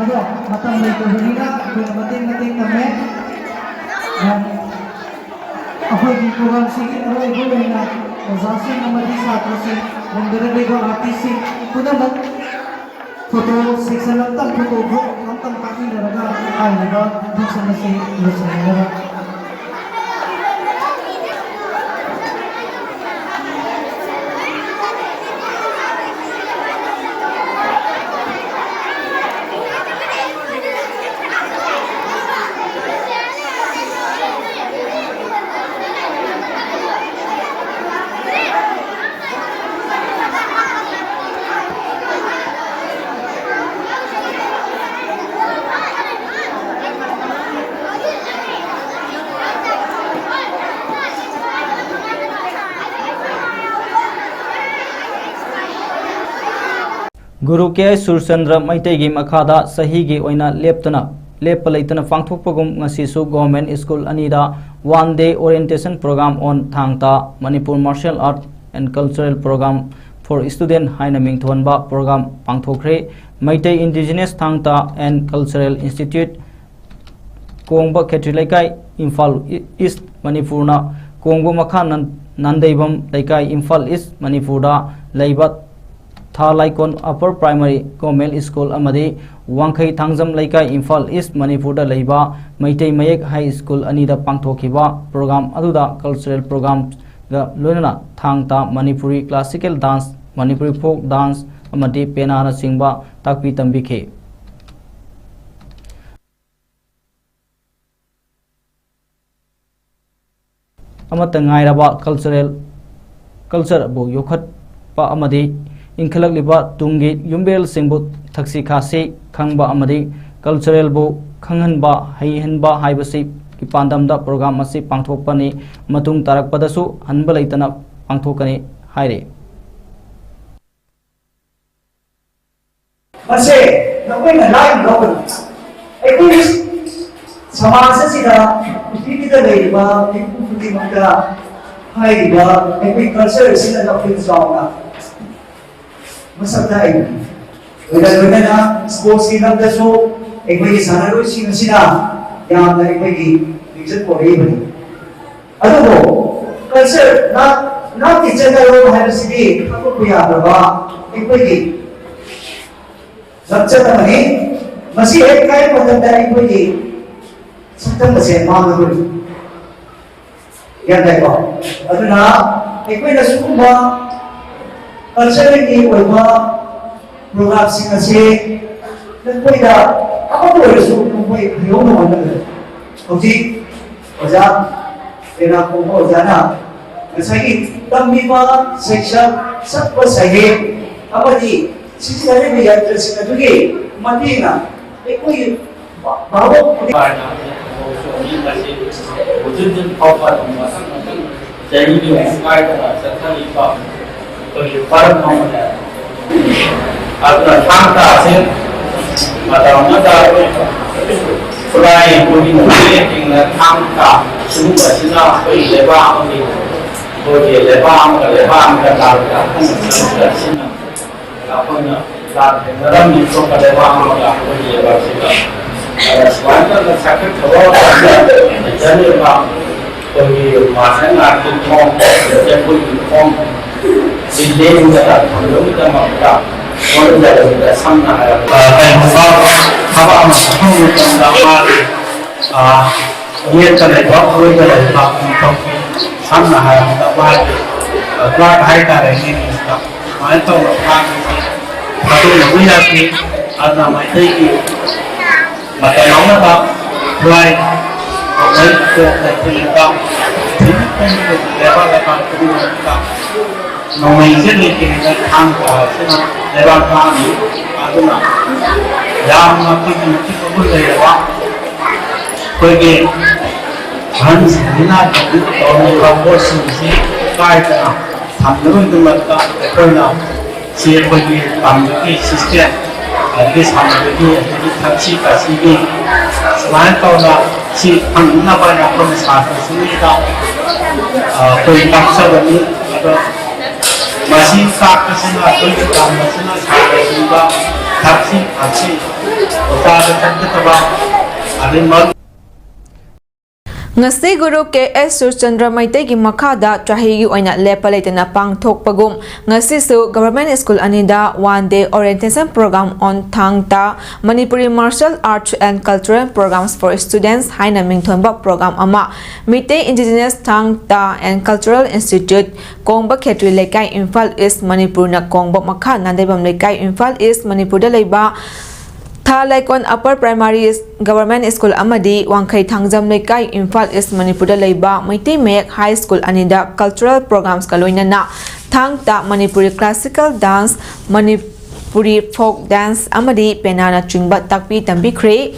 ꯑꯗꯣ ꯃꯇꯝ ꯂꯩꯇꯕꯅꯤꯅ ꯑꯩꯈꯣꯏꯅ ꯃꯇꯦꯛ ꯃꯇꯦꯛ ꯇꯝꯃꯦ꯫ ꯑꯩꯈꯣꯏꯒꯤ ꯄ꯭ꯔꯣꯒ꯭ꯔꯥꯝꯁꯤꯒꯤ ꯑꯔꯣꯏꯕ ꯑꯣꯏꯅ ꯑꯣꯖꯥꯁꯤꯡ ꯑꯃꯗꯤ ꯁꯥꯇ꯭ꯔꯁꯤꯡ, ꯂꯝꯗꯝꯗ ꯂꯩꯕ ꯑꯥꯔꯇꯤꯁꯁꯤꯡ ꯄꯨꯝꯅꯃꯛ ꯐꯣꯇꯣ ꯁꯦꯛꯁꯟ ꯑꯃꯇꯪ, ꯐꯣꯇꯣ ꯒ꯭ꯔꯨꯞ ꯑꯃꯇꯪ ꯄꯥꯏꯃꯤꯟꯅꯔꯒ ꯍꯥꯏꯔꯤꯕ ꯐꯪꯁꯟ ꯑꯁꯤ ꯂꯣꯏꯁꯤꯟꯒꯗꯕ꯫ ꯒꯨꯔꯨ ꯀꯦ ꯑꯥꯏ ꯁꯨꯔꯆꯟꯗ꯭ꯔ ꯃꯩꯇꯩꯒꯤ ꯃꯈꯥꯗ ꯆꯍꯤꯒꯤ ꯑꯣꯏꯅ ꯂꯦꯞꯇꯅ, ꯂꯦꯞꯄ ꯂꯩꯇꯅ ꯄꯥꯡꯊꯣꯛꯄꯒꯨꯝ ꯉꯁꯤꯁꯨ government school ꯑꯅꯤꯗ one day orientation program on ꯊꯥꯡ ꯇꯥ Manipur Martial Art and Cultural Program for Student ꯍꯥꯏꯅ ꯃꯤꯡꯊꯣꯟꯕ program ꯄꯥꯡꯊꯣꯛꯈ꯭ꯔꯦ꯫ ꯃꯩꯇꯩ Indigenous ꯊꯥꯡ ꯇꯥ and Cultural Institute, ꯀꯣꯡꯕ ꯈꯦꯇ꯭ꯔꯤ ꯂꯩꯀꯥꯏ, ꯏꯝꯐꯥꯜ ꯏꯁ ꯃꯅꯤꯄꯨꯔꯅ ꯀꯣꯡꯕ ꯃꯈꯥ ꯅꯟ-, ꯅꯟꯗꯩꯕꯝ ꯂꯩꯀꯥꯏ, ꯏꯝꯐꯥꯜ ꯏꯁ ꯃꯅꯤꯄꯨꯔꯗ ꯂꯩꯕ ꯊꯥ ꯂꯥꯏꯀꯣꯟ Upper Primary Government School ꯑꯃꯗꯤ ꯋꯥꯡꯈꯩ ꯊꯥꯡꯖꯝ ꯂꯩꯀꯥꯏ, ꯏꯝꯐꯥꯜ ꯏꯁ ꯃꯅꯤꯄꯨꯔꯗ ꯂꯩꯕ ꯃꯩꯇꯩ ꯃꯌꯦꯛ ꯍꯥꯏ ꯁ꯭ꯀꯨꯜ ꯑꯅꯤꯗ ꯄꯥꯡꯊꯣꯛꯈꯤꯕ program ꯑꯗꯨꯗ cultural programꯒ ꯂꯣꯏꯅꯅ ꯊꯥꯡ ꯇꯥ Manipuri classical dance, Manipuri folk dance ꯑꯃꯗꯤ ꯄꯦꯅꯥꯅꯆꯤꯡꯕ ꯇꯥꯛꯄꯤ ꯇꯝꯕꯤꯈꯤ꯫ ꯑꯃꯠꯇ ꯉꯥꯏꯔꯕ cultural, cultureꯕꯨ ꯌꯣꯛꯈꯠꯄ ꯑꯃꯗꯤ ꯏꯟꯈꯠꯂꯛꯂꯤꯕ ꯇꯨꯡꯒꯤ ꯌꯨꯝꯕꯤꯔꯦꯜꯁꯤꯡꯕꯨ ꯊꯛꯁꯤ ꯈꯥꯁꯤ ꯈꯪꯕ ꯑꯃꯗꯤ cultureꯕꯨ ꯈꯪꯍꯟꯕ, ꯍꯩꯍꯟꯕ ꯍꯥꯏꯕꯁꯤꯒꯤ ꯄꯥꯟꯗꯝꯗ program ꯑꯁꯤ ꯄꯥꯡꯊꯣꯛꯄꯅꯤ꯫ ꯃꯇꯨꯡ ꯇꯥꯔꯛꯄꯗꯁꯨ ꯍꯟꯕ ꯂꯩꯇꯅ ꯄꯥꯡꯊꯣꯛꯀꯅꯤ ꯍꯥꯏꯔꯤ꯫ ꯃꯁꯦ ꯅꯈꯣꯏꯅ ꯂꯥꯏꯅ ꯂꯧꯒꯅꯤ꯫ ꯑꯩꯈꯣꯏ ꯁꯃꯥꯖ ꯑꯁꯤꯗ, ꯄ꯭ꯔꯤꯊꯤꯕꯤꯗ ꯂꯩꯔꯤꯕ ꯃꯤꯄꯨꯝ ꯈꯨꯗꯤꯡꯃꯛꯇ ꯍꯥꯏꯔꯤꯕ ꯑꯩꯈꯣꯏ culture ꯑꯁꯤꯅ ꯂꯧꯁꯤꯡ ꯆꯥꯎꯅ ꯃꯁꯛ ꯇꯥꯛꯏ꯫ ꯂꯣꯏꯅ ꯂꯣꯏꯅꯅ ꯁ꯭ꯄꯣꯔꯠꯁꯀꯤ ꯂꯝꯗꯁꯨ ꯑꯩꯈꯣꯏꯒꯤ ꯁꯥꯟꯅꯔꯣꯏꯁꯤꯡ ꯑꯁꯤꯅ ꯌꯥꯝꯅ ꯑꯩꯈꯣꯏꯒꯤ ꯃꯤꯡꯆꯠ ꯄꯨꯔꯛꯏꯕꯅꯤ꯫ ꯑꯗꯨꯕꯨ ꯀꯜꯆꯔ, ꯅꯥꯠ, ꯅꯥꯠꯀꯤ ꯆꯠꯅꯔꯣꯜ ꯍꯥꯏꯕꯁꯤꯗꯤ ꯊꯥꯗꯣꯛꯄ ꯌꯥꯗ꯭ꯔꯕ ꯑꯩꯈꯣꯏꯒꯤ ꯂꯝꯆꯠ ꯑꯃꯅꯤ꯫ ꯃꯁꯤ ꯍꯦꯛ ꯀꯥꯏꯕ ꯃꯇꯝꯗ ꯑꯩꯈꯣꯏꯒꯤ ꯁꯛꯇꯝ ꯑꯁꯦ ꯃꯥꯡꯂꯔꯣꯏ꯫ ꯒ꯭ꯌꯥꯟ ꯇꯥꯏꯀꯣ? ꯑꯗꯨꯅ ꯑꯩꯈꯣꯏꯅ ꯁꯤꯒꯨꯝꯕ ꯀꯜꯆꯔꯦꯜꯒꯤ ꯑꯣꯏꯕ ꯄ꯭ꯔꯣꯒ꯭ꯔꯥꯝꯁꯤꯡ ꯑꯁꯤ ꯅꯈꯣꯏꯗ ꯑꯃꯠꯇ ꯑꯣꯏꯔꯁꯨ ꯅꯈꯣꯏ ꯍꯩꯍꯧꯅꯕ ꯍꯣꯠꯅꯒꯗꯕꯅꯤ꯫ ꯍꯧꯖꯤꯛ ꯑꯣꯖꯥ ꯄꯦꯅꯥ ꯈꯣꯡꯕ ꯑꯣꯖꯥꯅ ꯉꯁꯥꯏꯒꯤ ꯇꯝꯕꯤꯕ ꯁꯩꯁꯛ, ꯁꯛꯄ ꯁꯩꯍꯦꯛ ꯑꯃꯗꯤ ꯁꯤꯖꯤꯟꯅꯔꯤꯕ ꯌꯟꯇ꯭ꯔꯁꯤꯡ ꯑꯗꯨꯒꯤ ꯃꯇꯦꯡꯅ ꯑꯩꯈꯣꯏꯒꯤ ꯚꯥꯕꯣꯛ ꯍꯥꯏꯅ ꯍꯧꯖꯤꯛ ꯍꯧꯖꯤꯛ ꯐꯥꯎꯕ ꯑꯗꯨꯝ ꯃꯊꯪ ꯃꯊꯪ ꯆꯍꯤꯒꯤ ꯑꯣꯏꯅ ꯀꯥꯏꯗꯅ ꯆꯠꯊꯔꯤꯕ ꯑꯩꯈꯣꯏꯒꯤ ꯃꯔꯝ ꯑꯃꯅꯦ꯫ ꯑꯗꯨꯅ ꯊꯥꯡ ꯇꯥꯁꯦ ꯃꯇꯝ ꯑꯃꯗ ꯑꯩꯈꯣꯏ ꯈꯨꯠꯂꯥꯏ ꯑꯩꯈꯣꯏꯒꯤ ꯅꯨꯄꯤꯁꯤꯡꯅ ꯊꯥꯡ ꯇꯥ ꯁꯤꯒꯨꯝꯕꯁꯤꯅ ꯑꯩꯈꯣꯏꯒꯤ ꯂꯩꯕꯥꯛ ꯑꯃꯒꯤ ꯑꯩꯈꯣꯏꯒꯤ ꯂꯩꯕꯥꯛ ꯑꯃꯒ ꯂꯩꯕꯥꯛ ꯑꯃꯒ ꯂꯥꯟ ꯀꯥꯞꯊꯣꯛꯅꯕ ꯁꯤꯖꯤꯟꯅ ꯑꯩꯈꯣꯏꯅ ꯂꯥꯟ ꯊꯦꯡꯅꯔꯝꯃꯤ ꯑꯇꯣꯞꯄ ꯂꯩꯕꯥꯛ ꯑꯃꯒ ꯑꯩꯈꯣꯏꯒꯤ ꯂꯩꯕꯥꯛꯁꯤꯒ꯫ ꯑꯗ ꯁꯨꯃꯥꯏꯅ ꯇꯧꯅ ꯆꯥꯎꯈꯠꯈ꯭ꯔꯕ ꯃꯇꯝꯗ ꯂꯩꯖꯔꯤꯕ ꯑꯩꯈꯣꯏꯒꯤ ꯃꯥꯔꯁꯦꯜ ꯑꯥꯔꯠꯀꯤ ꯐꯣꯝ, ꯑꯗꯒꯤ ꯑꯩꯈꯣꯏꯒꯤ ꯐꯣꯝ ꯁꯤ ꯂꯦꯡꯗꯅ ꯊꯝꯅꯕꯒꯤꯗꯃꯛꯇ ꯍꯣꯠꯅꯖꯕꯅꯤꯗ꯫ ꯁꯝꯅ ꯍꯥꯏꯔꯕꯗ, ꯑ, ꯀꯔꯤꯒꯨꯝꯕ ꯊꯕꯛ ꯑꯃ ꯆꯠꯊꯕ ꯃꯇꯝꯗ ꯃꯥꯒꯤ, ꯑ, ꯌꯦꯠꯇ ꯂꯩꯕ, ꯑꯣꯏꯗ ꯂꯩꯕ ꯃꯤꯐꯝ, ꯁꯝꯅ ꯍꯥꯏꯔꯕꯗ ꯃꯥꯒꯤ, ꯑ, ꯀ꯭ꯂꯥꯔꯛ ꯍꯥꯏꯇꯥꯔꯦꯅꯦ, ꯁꯨꯃꯥꯏꯅ ꯇꯧꯔꯒ ꯃꯥꯒꯤ ꯊꯥꯗꯣꯛꯅꯕ ꯌꯥꯗꯦ꯫ ꯑꯗꯨꯅ ꯃꯩꯇꯩꯒꯤ ꯃꯇꯝ ꯑꯃꯗ ꯈꯨꯠꯂꯥꯏ ꯅꯣꯡꯃꯩ ꯇꯣꯞꯅ ꯊꯤꯜꯂꯒ ꯄ꯭ꯔꯤꯊꯤꯕꯤ ꯄꯨꯝꯕꯗ ꯂꯩꯕꯥꯛ ꯂꯩꯕꯥꯛ ꯈꯨꯗꯤꯡꯃꯛꯇ ꯅꯣꯡꯃꯩꯁꯦ ꯂꯩꯇ꯭ꯔꯤꯉꯩꯗ ꯊꯥꯡ ꯇꯥꯔꯁꯤꯅ ꯂꯩꯕꯥꯛ ꯃꯥꯡꯉꯤ꯫ ꯑꯗꯨꯅ ꯌꯥꯝꯅ ꯑꯩꯈꯣꯏꯒꯤ ꯃꯇꯤꯛ ꯃꯒꯨꯟ ꯂꯩꯔꯕ ꯑꯩꯈꯣꯏꯒꯤ ꯑꯍꯟꯁꯤꯡꯁꯤꯅ ꯇꯧꯔꯝꯃꯤꯕ ꯄꯣꯠꯁꯤꯡꯁꯤ ꯀꯥꯏꯗꯅ ꯊꯝꯅꯕꯒꯤꯗꯃꯛꯇ ꯑꯩꯈꯣꯏꯅ ꯁꯤ ꯑꯩꯈꯣꯏꯒꯤ ꯇꯝꯕꯒꯤ ꯁꯤꯁꯇꯦꯝ, ꯑꯗꯒꯤ ꯁꯥꯟꯅꯕꯒꯤ, ꯑꯗꯒꯤ ꯊꯛꯁꯤ ꯈꯥꯁꯤꯒꯤ ꯁꯨꯃꯥꯏꯅ ꯇꯧꯅ ꯁꯤ ꯐꯪꯅꯅꯕ ꯍꯥꯏꯅ ꯑꯩꯈꯣꯏꯅ ꯁꯥꯇ꯭ꯔꯁꯤꯡꯁꯤꯗ, ꯑ, ꯑꯩꯈꯣꯏ ꯇꯥꯛꯆꯕꯅꯤ꯫ ꯑꯗꯣ ꯃꯁꯤ ꯇꯥꯛꯄꯁꯤꯅ, ꯑꯩꯈꯣꯏꯒꯤ ꯇꯝꯕꯁꯤꯅ ꯁꯥꯇ꯭ꯔꯁꯤꯡꯗ ꯊꯛꯁꯤ ꯈꯥꯁꯤ ꯃꯄꯥꯗ ꯆꯠꯀꯗꯕ ꯑꯗꯩ ꯃꯔꯨꯞ ꯉꯁꯤ ꯒꯨꯔꯨ ꯀꯦ ꯑꯦꯁ ꯁꯨꯔꯆꯟꯗ꯭ꯔ ꯃꯩꯇꯩꯒꯤ ꯃꯈꯥꯗ ꯆꯍꯤꯒꯤ ꯑꯣꯏꯅ ꯂꯦꯞꯄ ꯂꯩꯇꯅ ꯄꯥꯡꯊꯣꯛꯄꯒꯨꯝ, ꯉꯁꯤꯁꯨ government school ꯑꯅꯤꯗ one day orientation program on ꯊꯥꯡ ꯇꯥ Manipuri Martial Arts and Cultural Programs for Students ꯍꯥꯏꯅ ꯃꯤꯡꯊꯣꯟꯕ program ꯑꯃ ꯃꯤꯇꯩ Indigenous ꯊꯥꯡ ꯇꯥ and Cultural Institute, ꯀꯣꯡꯕ ꯈꯦꯇ꯭ꯔꯤ ꯂꯩꯀꯥꯏ, ꯏꯝꯐꯥꯜ ꯏꯁ, ꯃꯅꯤꯄꯨꯔꯅ ꯀꯣꯡꯕ ꯃꯈꯥ ꯅꯥꯗꯩꯕꯝ ꯂꯩꯀꯥꯏ, ꯏꯝꯐꯥꯜ ꯏꯁ, ꯃꯅꯤꯄꯨꯔꯗ ꯂꯩꯕ ꯊꯥ ꯂꯩꯀꯣꯟ Upper Primary Government School ꯑꯃꯗꯤ ꯋꯥꯡꯈꯩ ꯊꯥꯡꯖꯝ ꯂꯩꯀꯥꯏ, ꯏꯝꯐꯥꯜ ꯏꯁ, ꯃꯅꯤꯄꯨꯔꯗ ꯂꯩꯕ ꯃꯩꯇꯩ ꯃꯌꯦꯛ High School ꯑꯅꯤꯗ cultural programsꯀ ꯂꯣꯏꯅꯅ ꯊꯥꯡ ꯇꯥ, Manipuri classical dance, Manipuri folk dance ꯑꯃꯗꯤ ꯄꯦꯅꯥꯅꯆꯤꯡꯕ ꯇꯥꯛꯄꯤ ꯇꯝꯕꯤꯈ꯭ꯔꯦ꯫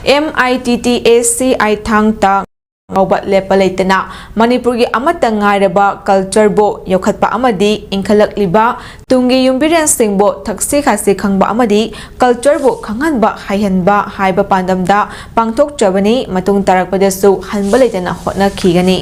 M I T T A C I ꯊꯥꯡ ꯇꯥ ꯐꯥꯎꯕ ꯂꯦꯞꯄ ꯂꯩꯇꯅ ꯃꯅꯤꯄꯨꯔꯒꯤ ꯑꯃꯠꯇ ꯉꯥꯏꯔꯕ cultureꯕꯨ ꯌꯣꯛꯈꯠꯄ ꯑꯃꯗꯤ ꯏꯟꯈꯠꯂꯛꯂꯤꯕ ꯇꯨꯡꯒꯤ ꯌꯨꯝꯕꯤꯔꯦꯟꯁꯤꯡꯕꯨ ꯊꯛꯁꯤ ꯈꯥꯁꯤ ꯈꯪꯕ ꯑꯃꯗꯤ cultureꯕꯨ ꯈꯪꯍꯟꯕ ꯍꯩꯍꯟꯕ ꯍꯥꯏꯕ ꯄꯥꯟꯗꯝꯗ ꯄꯥꯡꯊꯣꯛꯆꯕꯅꯤ꯫ ꯃꯇꯨꯡ ꯇꯥꯔꯛꯄꯗꯁꯨ ꯍꯟꯕ ꯂꯩꯇꯅ ꯍꯣꯠꯅꯈꯤꯒꯅꯤ꯫